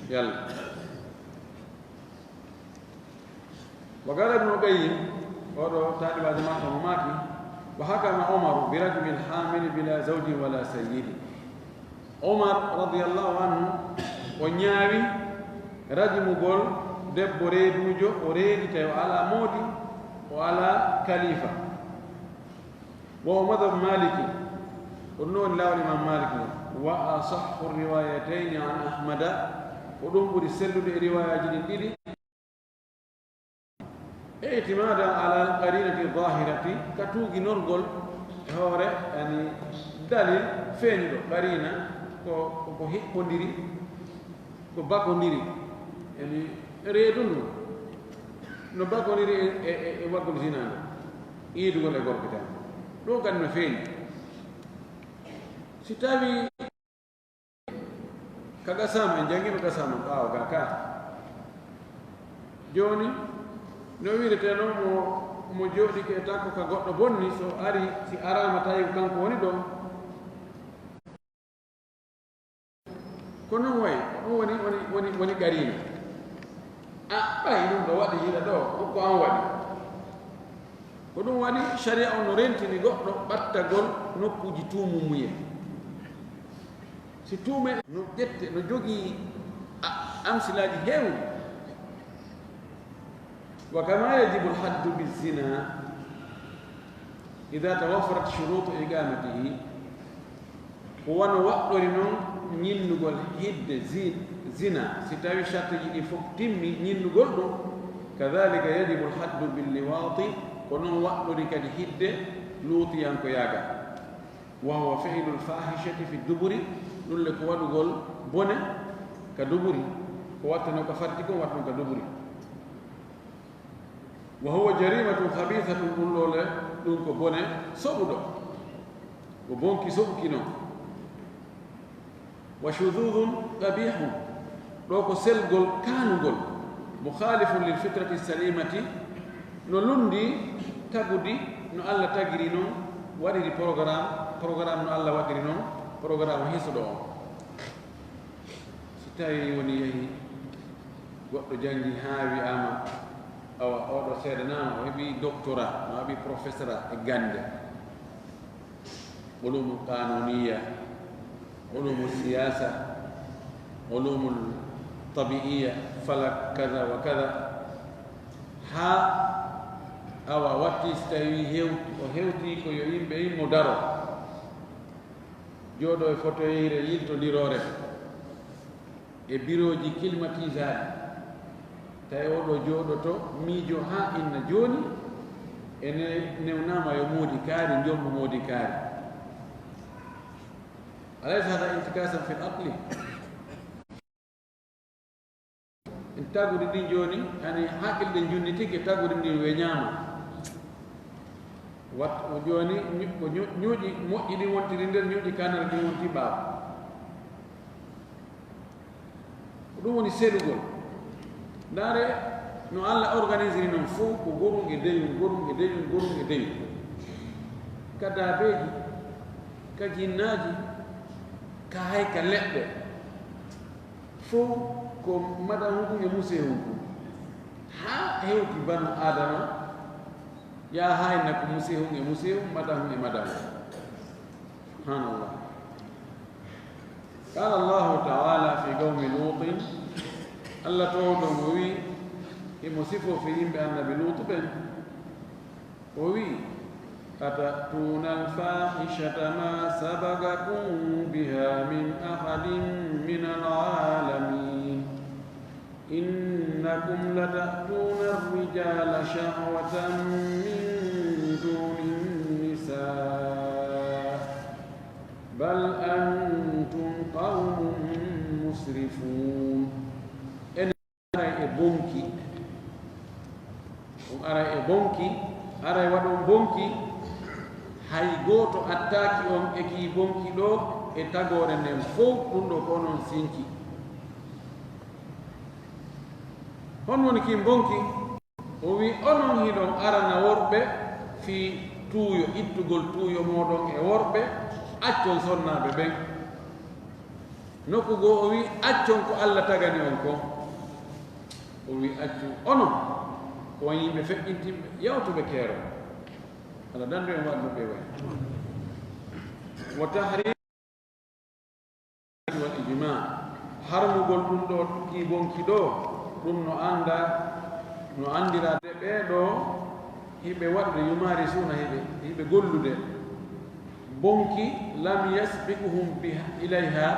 Yalla. Wa qala Ibnul Qayyim, oo ɗoo taalibaajo makko mo maaki, wa hakama Umaru bi rajmil haamili bila zawjin wala sayyidi. Umar radiyallahu anhu, o ñaawi rajmugol debbo reeduujo, o reedi tawi o alaa moodi, o alaa kalifa. Wa huwa madhhab Maliki, ko ɗum woni laawol Imam Malik ngol. Wa asahhu riwayatayni an Ahmada, ko ɗum ɓuri sellude e riwayaaji ɗin ɗiɗi. I'timadan ala al-qarinati zahirati, ka tuuginorgol e hoore, yani, dalil feeñuɗo, qarina, ko, ko, ko hiɓɓondiri, ko bakondiri, yani, reedu ndu, no bakondiri e, e, e, e waggol zina ndu, iidugol e gorko tan. Ɗum kadi no feeñi. Si tawi Ka qasam, en janngiino qasam on ɓaawo gaa ka. Jooni, no wiiretee noon mo, mo jooɗike e takko ka goɗɗo bonni, so ari, si araama tawi ko kanko woni ɗon. Ko noon wayi, ko ɗum woni, woni, woni, woni qariina. A, ɓay ɗum ɗo waɗi yiɗa ɗo, ko, ko an waɗi. Ko ɗum waɗi, sharia on no rentini goɗɗo ɓattagol nokkuuji tuumumuye. Si tuume no ƴette, no jogii a-, amsilaaji heewɗi. Wa kama yajibu al-haddu bi zina idha tawaffarat shurutu iqamatihi. Ko wano waɗɗori non ñinnugol hidde zi-, zina, si tawi shartiiji ɗi fof timmi ñinnugol ɗum, kadhalika yajibu al-haddu bil liwati, ko non waɗɗori kadi hidde luutiyankoyaagal. Wa huwa fi'lul fahishati fi duburi, ɗum le ko waɗugol bone ka duburi, ko wattano ka farti kon waɗa ɗum ka duburi. Wa huwa jarimatun khabithatun, ɗum ɗo le, ɗum ko bone soɓuɗo, ko bonki soɓuki non. Wa shudhudhun qabihun, ɗo ko selgol kaanugol, mukhalifun lil fitrati salimati, no lunndi tagudi no Allah tagiri non, waɗiri programme, programme no Allah waɗiri non, programme hisuɗo on. Si tawi woni yehi goɗɗo janngi haa wi'aama, awa, oɗo seedanaama, o heɓi doctorat, o heɓi professorat e gannde, ulumul qanuniya, ulumul siyasa, ulumul tabi'iya, falak, kaza wa kaza. Haa, awa, watti si tawi hewti, o hewti ko yo yimɓe yimmo daro. Jooɗo e fotoyeyre yiltondiroore e birooji climatisaaɗi, tawi oɗo jooɗoto miijo haa inna jooni ene newnaama yo moodi kaari, njombo moodi kaari. Alaysa hada intikasan fil aqli? En tagudi ɗin jooni, hani hakkille ɗen junnitike, tagudi ndin weñaama. Wat o jooni ñu-, ko ñu-, ñuuƴi moƴƴi ɗin wontiri nder, ñuuƴi kanere ɗin wonti ɓaawo. Ko ɗum woni selugol. Ndaare no Allah organisiri non fof, ko gorum e deñum, gorum e deñum, gorum e deñum. Ka daabeeji, ka jinnaaji, ka hay ka leɗɗe. Fof ko madahun kun e musehun kun. Haa hewti banu Adama, yaa haa inna ko musehun e musehun, madahun e madahun. Subhanallah. Qala Allahu ta'ala fi qawmi Lutin. Allah towɗo mo wi, himo sifo fi yimɓe annabi Lutu ɓen. O wi'i, "Atatuna al-fahishata ma sabaqakum biha min ahadin min al-alamin. Innakum latatuna ar-rijala shahwatan min dunin nisa. Bal antum qawmun musrifun." Bonki, hay gooto attaaki on e kii bonki ɗoo e tagoore nden fow, ɗum ɗoo ko onon sinki. Honno woni kii bonki? O wi'i, onon hiɗon arana worɓe fii tuuyo, ittugol tuuyo mooɗon e worɓe, accon sonnaaɓe ɓen. Nokku goo o wi'i, accon ko Alla tagani on kon. O wi'i, accu onon ko on yimɓe feƴƴintinɓe, yawtuɓe keerol. Alla dandu en waɗ no ɓe wa'i. Wa tahrim wal ijma. Harmugol ɗum ɗoo kii bonki ɗoo, ɗum no annda, no anndiraade ɓee ɗoo hiɓe waɗude, yumarisuna, hiɓe, hiɓe gollude. Bonki, lam yasbiquhum bi, ilayha,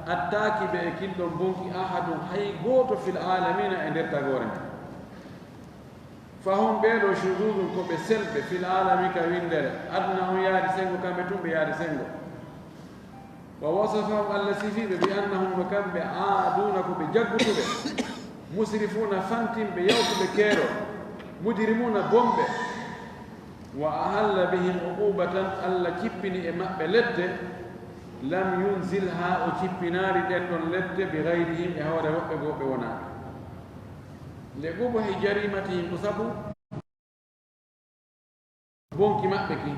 attaaki ɓe e kin ɗon bonki ahadun, hay gooto, fil alamina, e nder tagoore nden. Fahum, ɓee ɗoo, shududun, ko ɓe selɓe, fil alami, ka winndere. Aduna on yaadi senngo, kamɓe tun ɓe yaadi senngo. Wa wasafahum, Alla sifii ɓe, bi annahum, no kamɓe, aaduna, ko ɓe jaggutuɓe, musrifuna, fantinɓe, yawtuɓe keerol, mujrimuna, bonɓe. Wa ahalla bihim uqubatan, Alla cippini e maɓɓe ledde, lam yunzilha, o cippinaali ɗen ɗon ledde, bi gayrihim, e hoore woɓɓe goo ɓe wonaaka. Li qubuhi jarimatihim, ko sabu bonki maɓɓe kin,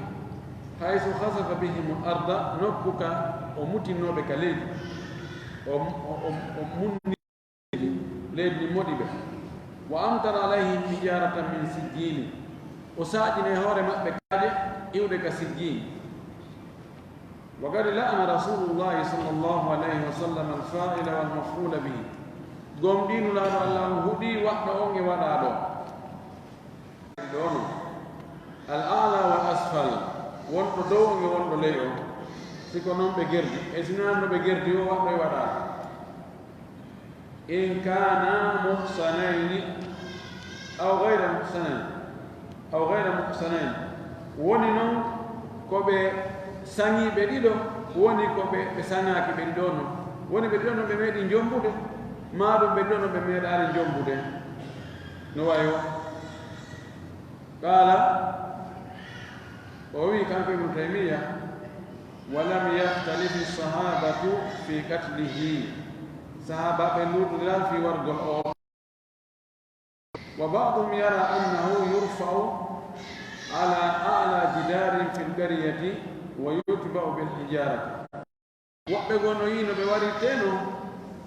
haysu khasafa bihimul arda, nokku ka o mutinnoo ɓe ka leydi, o, o, o, o munni leydi ndin, moɗi ɓe. Wa amtara alayhim hijaratan min sijjili, o saaƴini e hoore maɓɓe kaaƴe iwɗe ka sijjin. Wa qad la'ana Rasulullahi sallallahu alayhi wa sallam al-fa'ila wal maf'ula bihi. Gomɗii Nulaaɗo Alla on huɗii waɗɗo on e waɗaaɗo on. Ɗoo non, al a'la wal asfal, wonɗo dow on e wonɗo ley on, si ko non ɓe gerdi, e si hinaa non ɓe gerdi, o waɗɗo e waɗaaɗo. In kana muhsanayni aw ghayra muhsanayn, aw ghayra muhsanayn, woni non ko ɓe saŋiiɓe ɗiɗo, woni ko ɓe, ɓe saŋaaki ɓe ɗiɗo non, woni ɓe ɗiɗo non ɓe meeɗii jombude, maa ɗum ɓe ɗiɗo non ɓe meeɗaali jombude. No wayi o. Qaala, o wi'i kanko Ibnu Taymiyya, wa lam yakhtalifi sahabatu fi qatlihi. Sahaabaaɓe luutondiraali fii wargol o. Wa ba'duhum yara annahu yurfa'u ala a'la jidarin fil qaryati wa yutba'u bil hijarati. Woɓɓe goo no yi'i no ɓe warirtee non,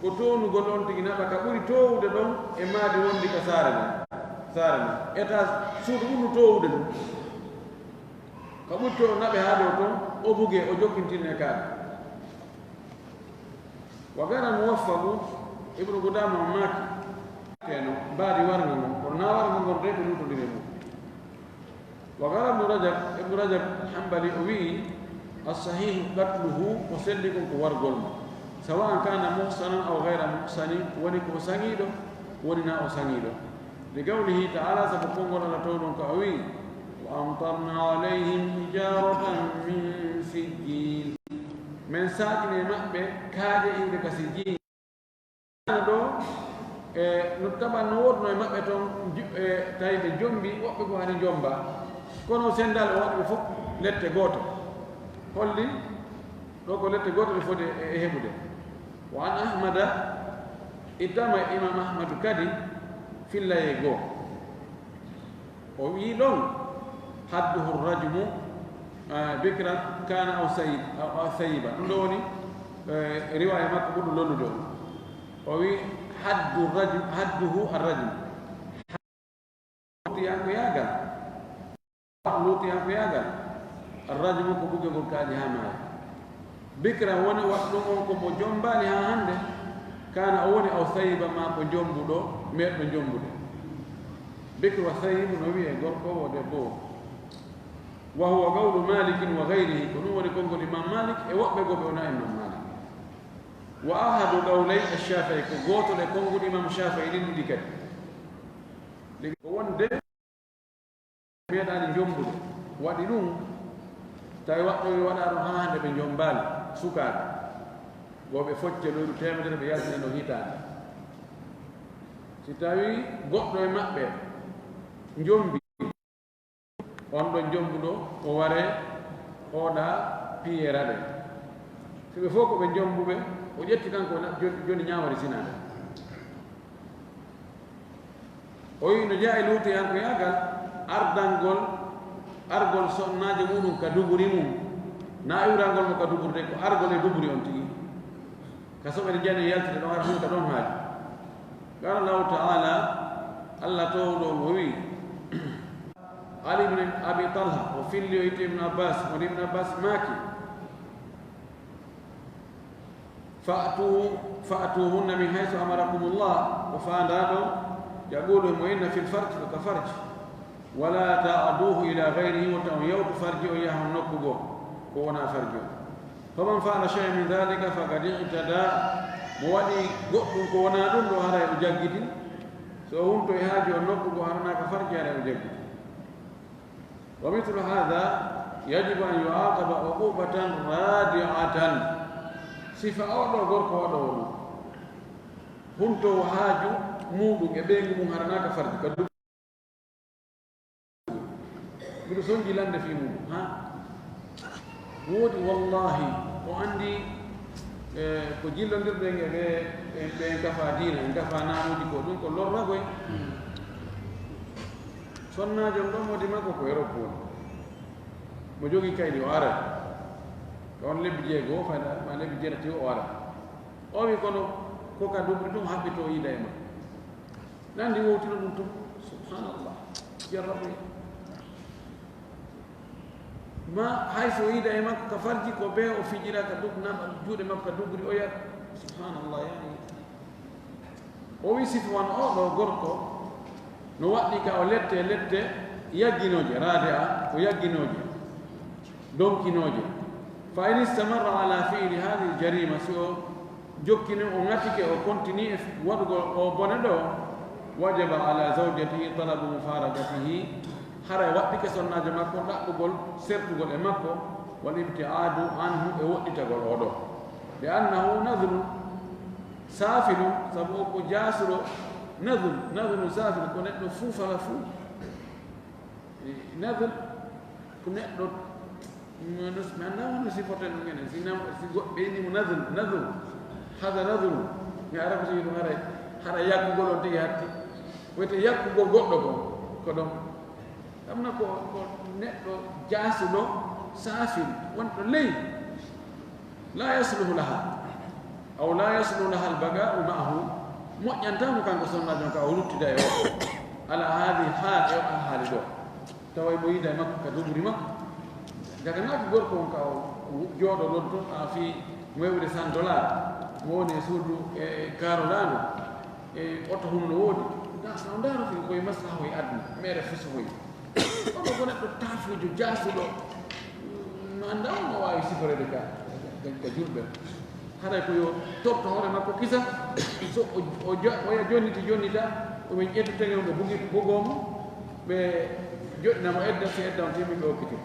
ko townugol on tigi naɓa ka ɓuri toowude ɗon e maadi wondi ka saare nden. Saare nden. Etaas suudu ɓurdu toowude ndun. Ka ɓuri to naɓe haa dow ton, o bugee, o jokkintinee kaaɗe. Wa qala Muwaffaqu, Ibnu Qudaama on maaki, teno, mbaadi warngo ngon, kono naa warngo ngon rewɓe luutondiri e mum. Wa qala Ibnu Rajab, Ibnu Rajab Hanbali o wi'i, as-sahihu qatluhu, ko selli kon ko wargol mo. Sawa'an kana muhsanan aw ghayra muhsanin, woni ko o saŋiiɗo, woni naa o saŋiiɗo. Li qawlihi ta'ala, sabu konngol Alla towɗo on ka o wi'i, wa amtarna alayhim hijaratan min sijjil. Men saaƴini e maɓɓe kaaƴe iwɗe ka sijjin. Ɗoo, e, no taɓa no woodno e maɓɓe ton, ju-, e, tawi ɓe jombi, woɓɓe ko hani jomba. Kono o sendaali o waɗi ɓe fof lette gooto. Holli, ɗoo ko lette gooto ɓe foti e, e heɓude. Wa an Ahmada, ittama e Imam Ahmadu kadi, fillayee goo. O wi'i ɗon, hadduhu rajmu, eh, bikran kana aw sayyib-, aw, aw sayyiba. Ɗum ɗoo woni, eh, riwaaya makko ɓurɗo lollude on. O wi'i, haddu rajm-, hadduhu arrajmu. Luutiyankoyaagal. Luutiyankoyaagal. Arrajmu ko bugegol kaaƴe haa maaya. Bikran woni waɗɗo on ko mo jombaali haa hannde. Kana o woni aw sayyiba maa ko jombuɗo, meeɗɗo jombude. Bikru wa sayyibu no wi'ee gorko o, debbo o. Wa huwa qawlu Malikin wa ghayrihi, ko ɗum woni konngol Imam Malik e woɓɓe goo ɓe wonaa Imam Malik. Wa ahadu qawlay ash-Shafi'i, ko gootol e konngol Imam Shafi'i ɗin ɗiɗi kadi. Ɗi ko wonde meeɗaani jombude, waɗi ɗum, tawi waɗɗo yo waɗa ɗum haa hannde ɓe jombaali, sukaaɓe. Goo ɓe focce lewru teemedere ɓe yaltina ɗo hitaande. Si tawi goɗɗo e maɓɓe jombi, On ɗon jombuɗo, o ware, oɗa piye raɗe. So ɓe fof ko ɓe jombuɓe, o ƴetti kanko na-, joni, joni ñaamari sinaade. O wi no jeyaa e luutoyankooyaagal, ardangol, argol sonnaajo muɗum ka duburi mum, na iwrangol mo ka duburi de, ko argol e duburi on tigi. Ka soɓe jani yaltide ɗon, ara ɗum ka ɗon haaju. Qala Allahu ta'ala, Allah toowɗo mo wi, Ali ibn Abi Talha, o filli o itti Ibn Abbas, on Ibn Abbas maaki, "Fa'tu, fa'tuhunna min haythu amarakumullah," o faandaa ɗo, "yaquulu mo inna fil farji," ko ka farji, "wala ta'duhu ila ghayrihi," wota on yawtu farji o yaha on nokku goo, ko wonaa farji o. "Faman fa'ala shay'an min dhalika faqad i'tada," mo waɗi goɗɗum ko wonaa ɗum ɗo, haray o jaggiti. So o hunto e haaju on nokku goo, haranaaka farji, haray o jaggiti. "Wa mithlu hadha yajibu an yu'aqaba uqubatan radi'atan." Sifa oo ɗoo gorko waɗoowo ɗum, huntoowo haaju muuɗum e ɓeyngu mum, haranaaka farji ka du-, miɗo sonji lande fii muuɗum, ha? Woodi, wallahi, o anndi, eh, ko jillondirɗen e ɓe, ɓe, ɓe en kafa diina, en kafa naamuuji ko ɗum ko lorrago en. Sonnaajo on ɗon, moodi makko ko Europe woni. Mo jogii kaydi o ara. Ka on lebbi jeego o fayda, ma lebbi jeetati o ara. O wi kono ko ka dubri ɗum haɓɓi to o yiida e makko. Nanndi wowtino ɗum tun. Subhanallah. Jarrabu. Ma hay so yiida e makko ka farji ko be o fijira ka dug-, naɓa juuɗe makko ka dugri o yara. Subhanallah, yani. O wi sifa wano oo ɗoo gorko no waɗɗi ka o lette, lette yagginooje, raade a, ko yagginooje, donkinooje. "Fa in istamarra ala fi'li hadhihi jarima," si o jokkini, o ŋatike, o continue e waɗugol o bone ɗoo, "wajaba ala zawjatihi talabu mufaraqatihi," haray waɗɗike sonnaajo makko ɗaɓɓugol sertugol e makko, "wal ibti'adu anhu," e woɗɗitagol oo ɗoo. "Li annahu nadhrun safilun," sabu o ko jaasuɗo, nadhru, nadhrun safilun, ko neɗɗo fuu fala fuu. E, nadhr ko neɗɗo, no, no, mi anndaa wonno siforten ɗum enen. Si nam-, si goɗɗo ɓe inni mo nadhr, nadhr, hada nadhr. Mi ara ko so ɗum haray, haray yakkugol on tigi hatti. Wiyete yakkugol goɗɗo ko, ko ɗon. Ɗum na ko, ko neɗɗo jaasuɗo, saafin, wonɗo ley. La yasluhu laha, aw la yasluhu laha al-baqa'u ma'ahu. Moƴƴantaa mo kanko sonnaajo on ka o luttida e o. Ala hadhihi hal, e o haali ɗo. Tawa mo yiida e makko ka duburi makko. Daga naaki gorko on ka o jooɗo ɗon ton a fii mo heɓude cent dollars, mo woni e suudu e kaarolaandu, e oto hum no woodi. Da, sa o ndaaro fii koye maslaha hoye aduna, mere fuso hoye. Omo ko neɗɗo taafuujo, jaasuɗo. Mi anndaa on o waawi siforeede ka, ka, ka julɓe. Haray ko yo torto hoore makko kisa. So o, o ja-, oya jonniti, jonnita, o ɓe ƴettu teŋe on ɓe bugi, bugoo mo, ɓe joɗɗina mo edda, si edda on timmi ɓe okkiti.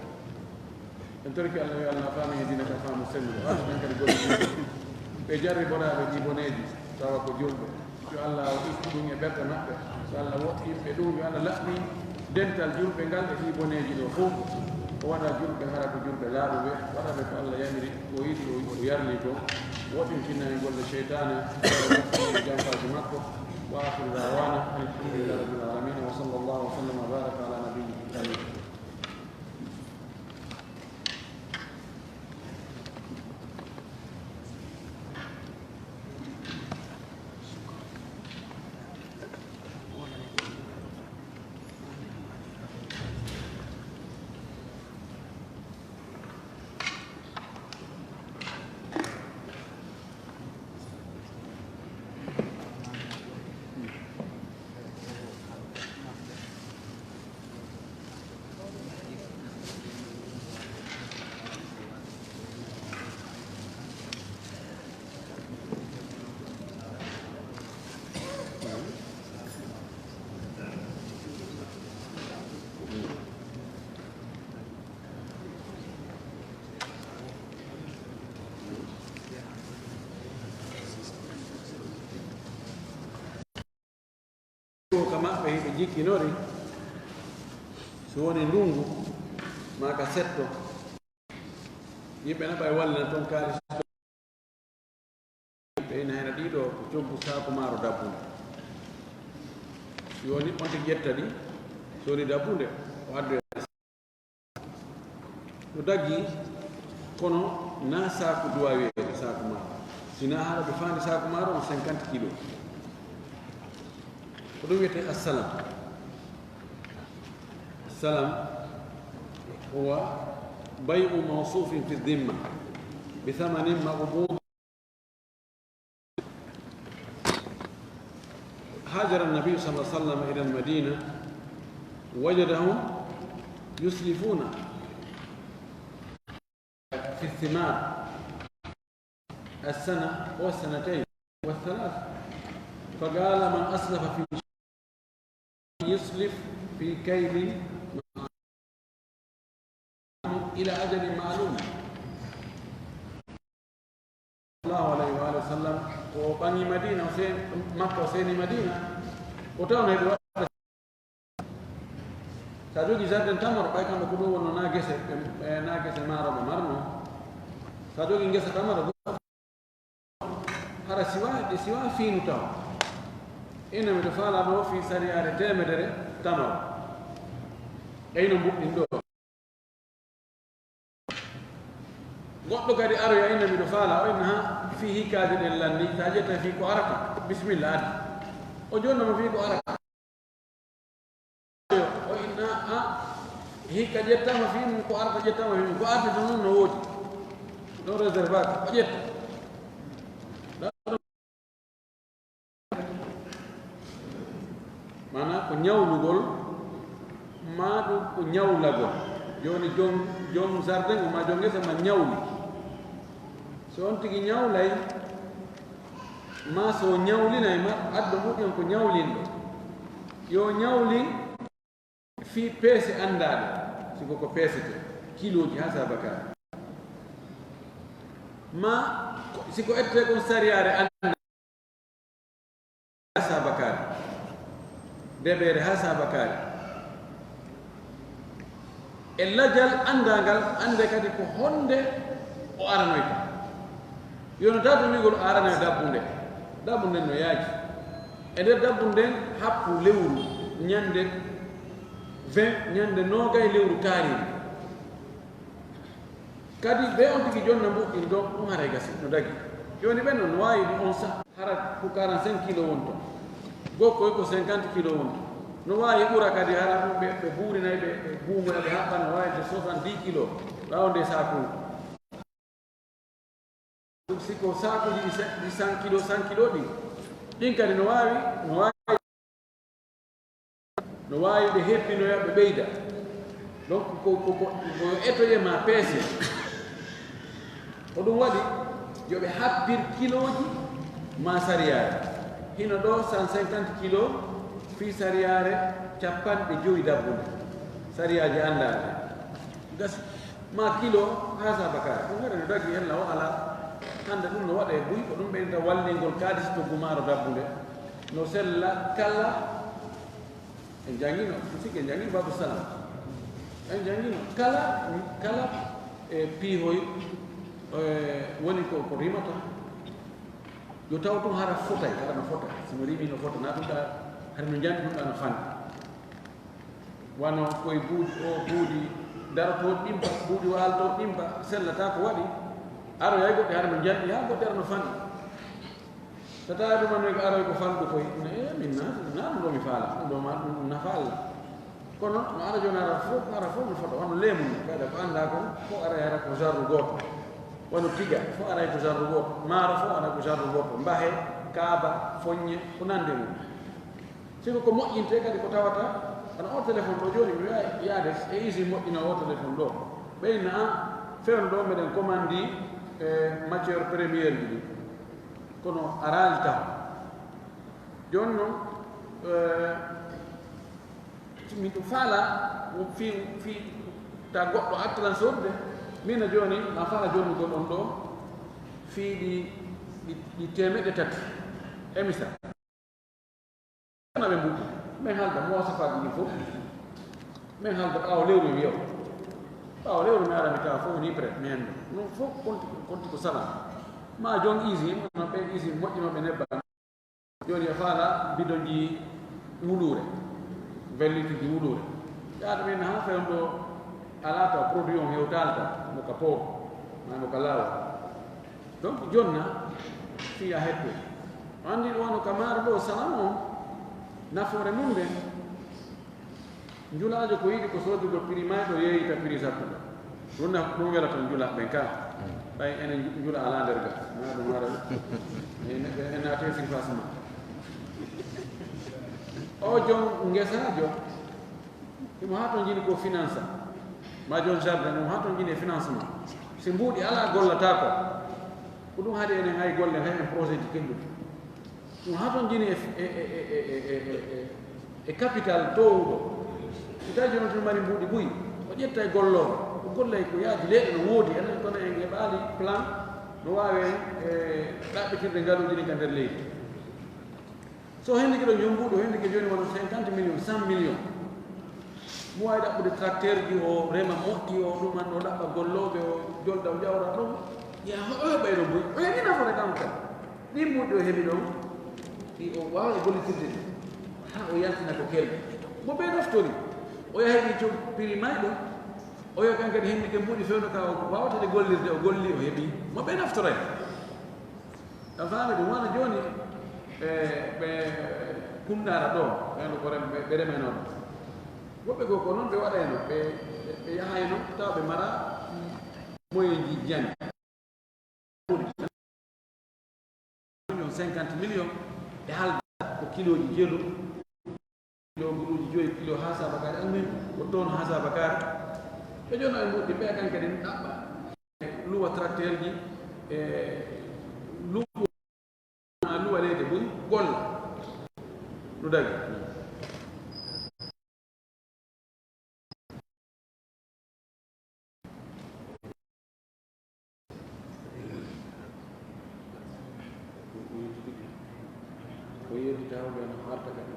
En torike Allah, yo Allah faami e diina ka faamu selluɗo. Haɗa tan kadi golle ɗiɗi. Ɓe jarriboraaɓe ɗi boneeji, tawa ko julɓe. Yo Allah o ittu ɗum e ɓerɗe maɓɓe. So Allah woɗɗi ɓe ɗum, yo Allah laɓɓin dental julɓe ngal e ɗi boneeji ɗo fof. O waɗa julɓe hara ko julɓe laaɓuɓe, waɗa ɓe ko Allah yamiri, ko yiɗi, o, o yarli ko. Woɗɗintina en golle seytaane, janfaaji makko. Wa akhiru da'wana, alhamdulillahi rabbil alamin, wa sallallahu wa sallam wa baraka ala nabiyyina Muhammad. Ka maɓɓe hiɓe jikkinori, so woni ndungu, Maa ka setto. Yimɓe na ɓay wallina toon kaalis. Ɓe ina hena ɗiɗo ko coggu saaku maaro dabbunde. Yoni on tigi ƴetta ɗi, soni dabbunde, o addoya. No daggi, kono na saaku duwa wiyeede saaku maaro. Sina hara ɓe faandi saaku maaro no cinquante kilo. Ko ɗum wiyetee assalam. Assalam huwa bay'u mawsufin fi dhimma bi thamanin maqbud. هاجر النبي صلى الله عليه وسلم إلى المدينة، وجدهم يسلفون في الثمار السنة والسنتين والثلاث، فقال: من أسلف في يسلف في كيل إلى أجل معلوم. Sallallahu alayhi wa alihi wa sallam, ko ɓaŋi Madina, o seen-, Makka, o seeni Madina, o tawno heɓe waɗa. Sa jogi jardin tamaro, ɓay kamɓe ko ɗum wonno na gese, ɓe, ɓe na gese maaro ɓe marno. Sa jogi ngesa tamaro, hara siwa, ɗe siwa fiinu taw. Ina miɗo faala ɗo fii sariyaare teemedere tamaro. Eyno mbuɗɗin ɗo. Goɗɗo kadi aroya, inna miɗo faala, o inna ha fii hikkaaji ɗen lanni, sa ƴetta fii ko arata, bisimilla, addi. O jonnama fii ko arata. O inna, a, hikka ƴettama fii mum, ko arata ƴettama fii mum, ko arata to non no woodi. No réservaka, o ƴetta. Maanaa ko ñawlugol, maa ɗum ko ñawlagol. Jooni jom, jom jardin o maa jom ngesa ma ñawli. So on tigi ñawlay, maa so ñawlinay ma, addo muɗum ko ñawlinɗo. Yo ñawlin fii peese anndaaɗe, si ko ko peesete, kilooji haa saabakaare. Maa ko, si ko ettee kon sariyaare anndaa haa saabakaare, debeere haa saabakaare. E lajal anndangal, annde kadi ko honde o aranoyta. Yonata to wi'gol o aranoya dabbunde. Dabbunde no yaaji. E nder dabbunde nden, happu lewru, ñande vingt, ñande noogay lewru taariiri. Kadi, be on tigi jonna mbuɗɗin ɗon, ɗum haray gasi, no dagi. Jooni ɓen non, no waawi ɗum on sa-, hara ko quarante-cinq kilo wonto. Gokkoy ko cinquante kilo wonto. No waawi ɓura kadi hara ɗum ɓe, ɓe buurinay, ɓe, ɓe buumoya, ɓe haɓɓa, no waawi to soixante-dix kilo. Ɓaawo nde saaku. Si ko saakuuji ɗi se-, ɗi cent kilo, cent kilo ɗin. Ɗin kadi no waawi, no waawi, no waawi ɓe hebbinoya, ɓe ɓeyda. Donc, ko, ko, ko, ko yo etoye ma peese. Ko ɗum waɗi, yo ɓe habbir kilooji ma sariyaare. Hino ɗo cent cinquante kilo fii sariyaare capanɗe jowi dabbunde. Sariyaaji anndaaka. Gasi. Ma kilo haa saabakaare. Ɗum haɗa no dagi yalla o alaa. Hannde ɗum no waɗa e buy, ko ɗum ɓeyta wallingol kaalis to gumaaro dabbunde. No sella kala, en janngino, mi sikki en janngino Babu Salam. En janngino kala, kala e piihoy, e, woni ko, ko rimata. Yo taw ɗum hara fotay, hara no fota. Si no rimi no fota, na ɗum ɗa, hara no njanɗi ɗum ɗa no fanɗi. Wano koye buuɗi o, buuɗi darotooɗi ɗin ba, buuɗi waalotooɗi ɗin ba, sellata ko waɗi. Aroyay goɗɗi hara no njanɗi, haa goɗɗi hara no fanɗi. Tata ɗum annoy ko aroy ko fanɗu koye. Ne, e, min na, na ɗum ɗo mi faala, ɗum ɗo ma ɗum nafa Alla. Kono no ara jooni ara fof, ara fof no fota, wano leemun ni, kadi ko annda ko, fof aray hara ko jarru gooto. Wano tiga, fof aray ko jarru gooto. Maaro fof aray ko jarru gooto. Mbahe, kaaba, foññe, ko nande mum. Siko ko moƴƴinte kadi ko tawata, kono o téléphone ɗo jooni mi wawi yaade e usine moƴƴina o téléphone ɗo. Ɓeyna an, fewndo ɗo meɗen commandi e matière première ji ɗi. Kono araali taw. Jooni noon, eh, miɗo faala, wo fii, fii ta goɗɗo artiran sodde, mina jooni, ma faala jonnugol on ɗo, fii ɗi, ɗi, ɗi teemeɗɗe tati. E misal. Ana ɓe mbuɗɗi. Min haalda muwasafaaji ɗin fof. Min haalda ɓaawo lewru wiyo. Ɓaawo lewru mi ara mi tawa fof ni prêt mi hendo. Non fof konti, konti ko sala. Ma jon usine, ma ɓen usine moƴƴinooɓe nebban. Jooni e faala bidonji wuluure, vingt litres ji wuluure. Yaata ɓen haa fewndo alaa taw produit on hewtaali taw, mo ka port, ma mo ka laawol. Donc jonna fii a hetto. O anndi ɗo wano ka maaro ɗo salam on, nafoore mum nden. Njulaajo ko yiɗi ko soodugol prix mayɗo yeeyita prix sattuɗo. Ɗum na ɗum wela ton njulaaɓe ɓen ka. Ɓay enen nju- njula alaa nder ga. Na ɗum wara. En en naate surface ma. O jon ngesaajo. Imo haa ton jini ko finance. Ma jon jardin mo haa ton jini e financement. Si mbuuɗi alaa gollataako. Ko ɗum haɗi enen hay golle hay en projet ji kelluɗi. Ɗum haa ton jini e, e, e, e capital toowuɗo. Si tawi jooni tun mari mbuuɗi buy, o ƴetta e golloowo, o gollay ko yaadi leeɗe no woodi, enen kono en heɓaali plan no waawi en e ɗaɓɓitirde ngaluuji ɗin ka nder leydi. So o hendike ɗo jom mbuuɗi, o hendike jooni wona cinquante millions, cent millions. Mo waawi ɗaɓɓude tracteur ji, o rema moƴƴi, o ɗuman, o ɗaɓɓa gollooɓe, o jolda, o ƴawra ɗum. Ya, o heɓay ɗo buy, o heɓi nafoore kanko kadi. Ɗin mbuuɗi o heɓi ɗon, ɗi o waawa gollitirde ɗi. Haa o yaltina ko kelɗi. Mo ɓe naftori, o yahi ɗi to prix mayɗo, o yo kan kadi hennike mbuuɗi fewndo ka o waawata ɗe gollirde, o golli, o heɓi. Mo ɓe naftoray. A faami ɗum wona jooni ɓe ɓe kumnaara ɗo, ɓen ko rem- ɓe ɓe remayno ɗo. Woɓɓe goo ko noon ɓe waɗayno, ɓe ɓe- ɓe yahayno tawa ɓe mara moyen ji jami. Million cinquante million e haalda ko kilooji jeelu, kilo guluuji joyi, kilo haa sabakaari almin, ko toon haa sabakaari. Ɓe jono e mbuɗɗi ɓe kan kadi ɗaɓɓa luwa tracteur ji e luwa luwa leyde buy golla no dagi. Ko yeddita hawɓe no arta kadi.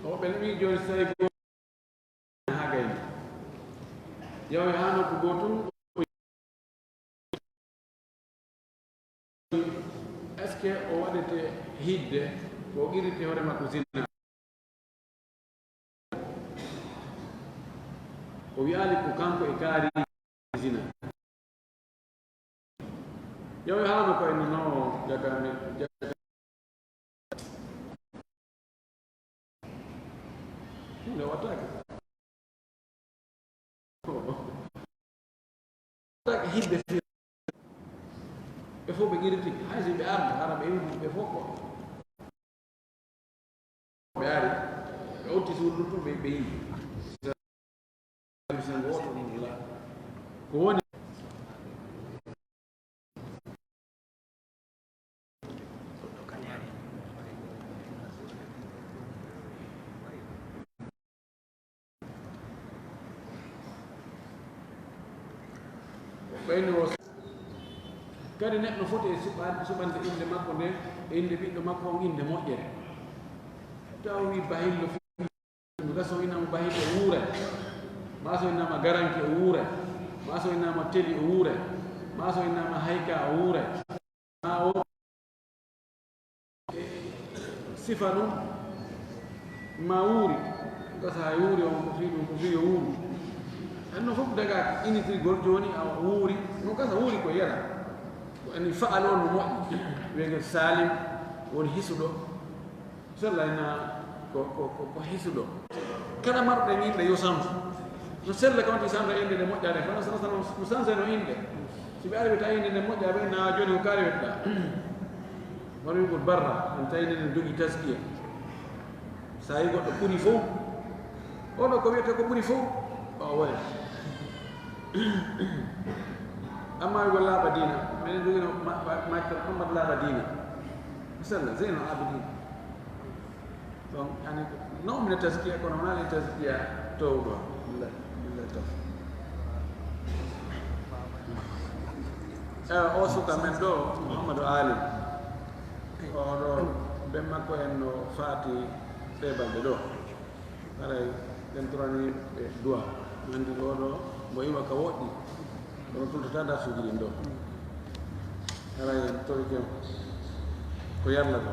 O ɓen wi jooni so tawi haa gayni yawi haa nokku goo tun. Est ce que o waɗete hidde ko o qirriti hoore makko zina? O wiyaali ko kanko e kaari zina. Yawi haama ko en no jagani jagani. Hunde wattaake. Wattaake hidde fi ɓe fof ɓe qirriti hay si ɓe arde hara ɓe iwdi ɓe fof ko ɓe ari ɓe otti suudu luttuɓe ɓe yiɗi. Ko woni ɓayni o kadi neɗɗo foti e suɓa- suɓande innde makko nde e innde ɓiɗɗo makko on innde moƴƴere. Taw wi bahillo fi- ga so innama bahillo o wuuray, ma so innama garanke o wuuray, ma so innama teli o wuuray, ma so innama hayka o wuuray. Ma o sifa ɗum ma wuuri. Gasa hay wuuri on ko fii ɗum ko fii yo wuuru. Anno fof dagaaki initirgol jooni a wuuri no gasa wuuri ko yera. Ko ani fa'al on no moƴƴi wiyegel salim woni hisuɗo. Sella ina ko ko ko ko hisuɗo. Kala marɗo en innde yo santu. No sella kam ti santo innde nde moƴƴaade kono sala sala no sanseno innde. Si ɓe ari ɓe tawi innde nde moƴƴa ɓe na jooni ko kaari weɗɗa. Wano wi'ugol barra en tawi nde jogi taskiya. Sa yi goɗɗo ɓuri fof oɗo ko wiyete ko ɓuri fof o woni. Amma wi'ugol laaɓa diina minen jogino makka Muhammad laaɓa diina. Sella Zeyno Abidin. Donc yani nawmina taskiya kono wonani taskiya towɗo. Illa illa taf. Ewa o suka men ɗo Mouhamadou Ali. Oɗo Ɓen makko en no faati ɓee balɗe ɗoo. Haray ɓen torani ɓe du'a. Nandi ɗoo ɗoo, mbo iwa ka woɗɗi. Kono tultata darsuuji ɗin ɗoo. Haray en torike ko yarlata.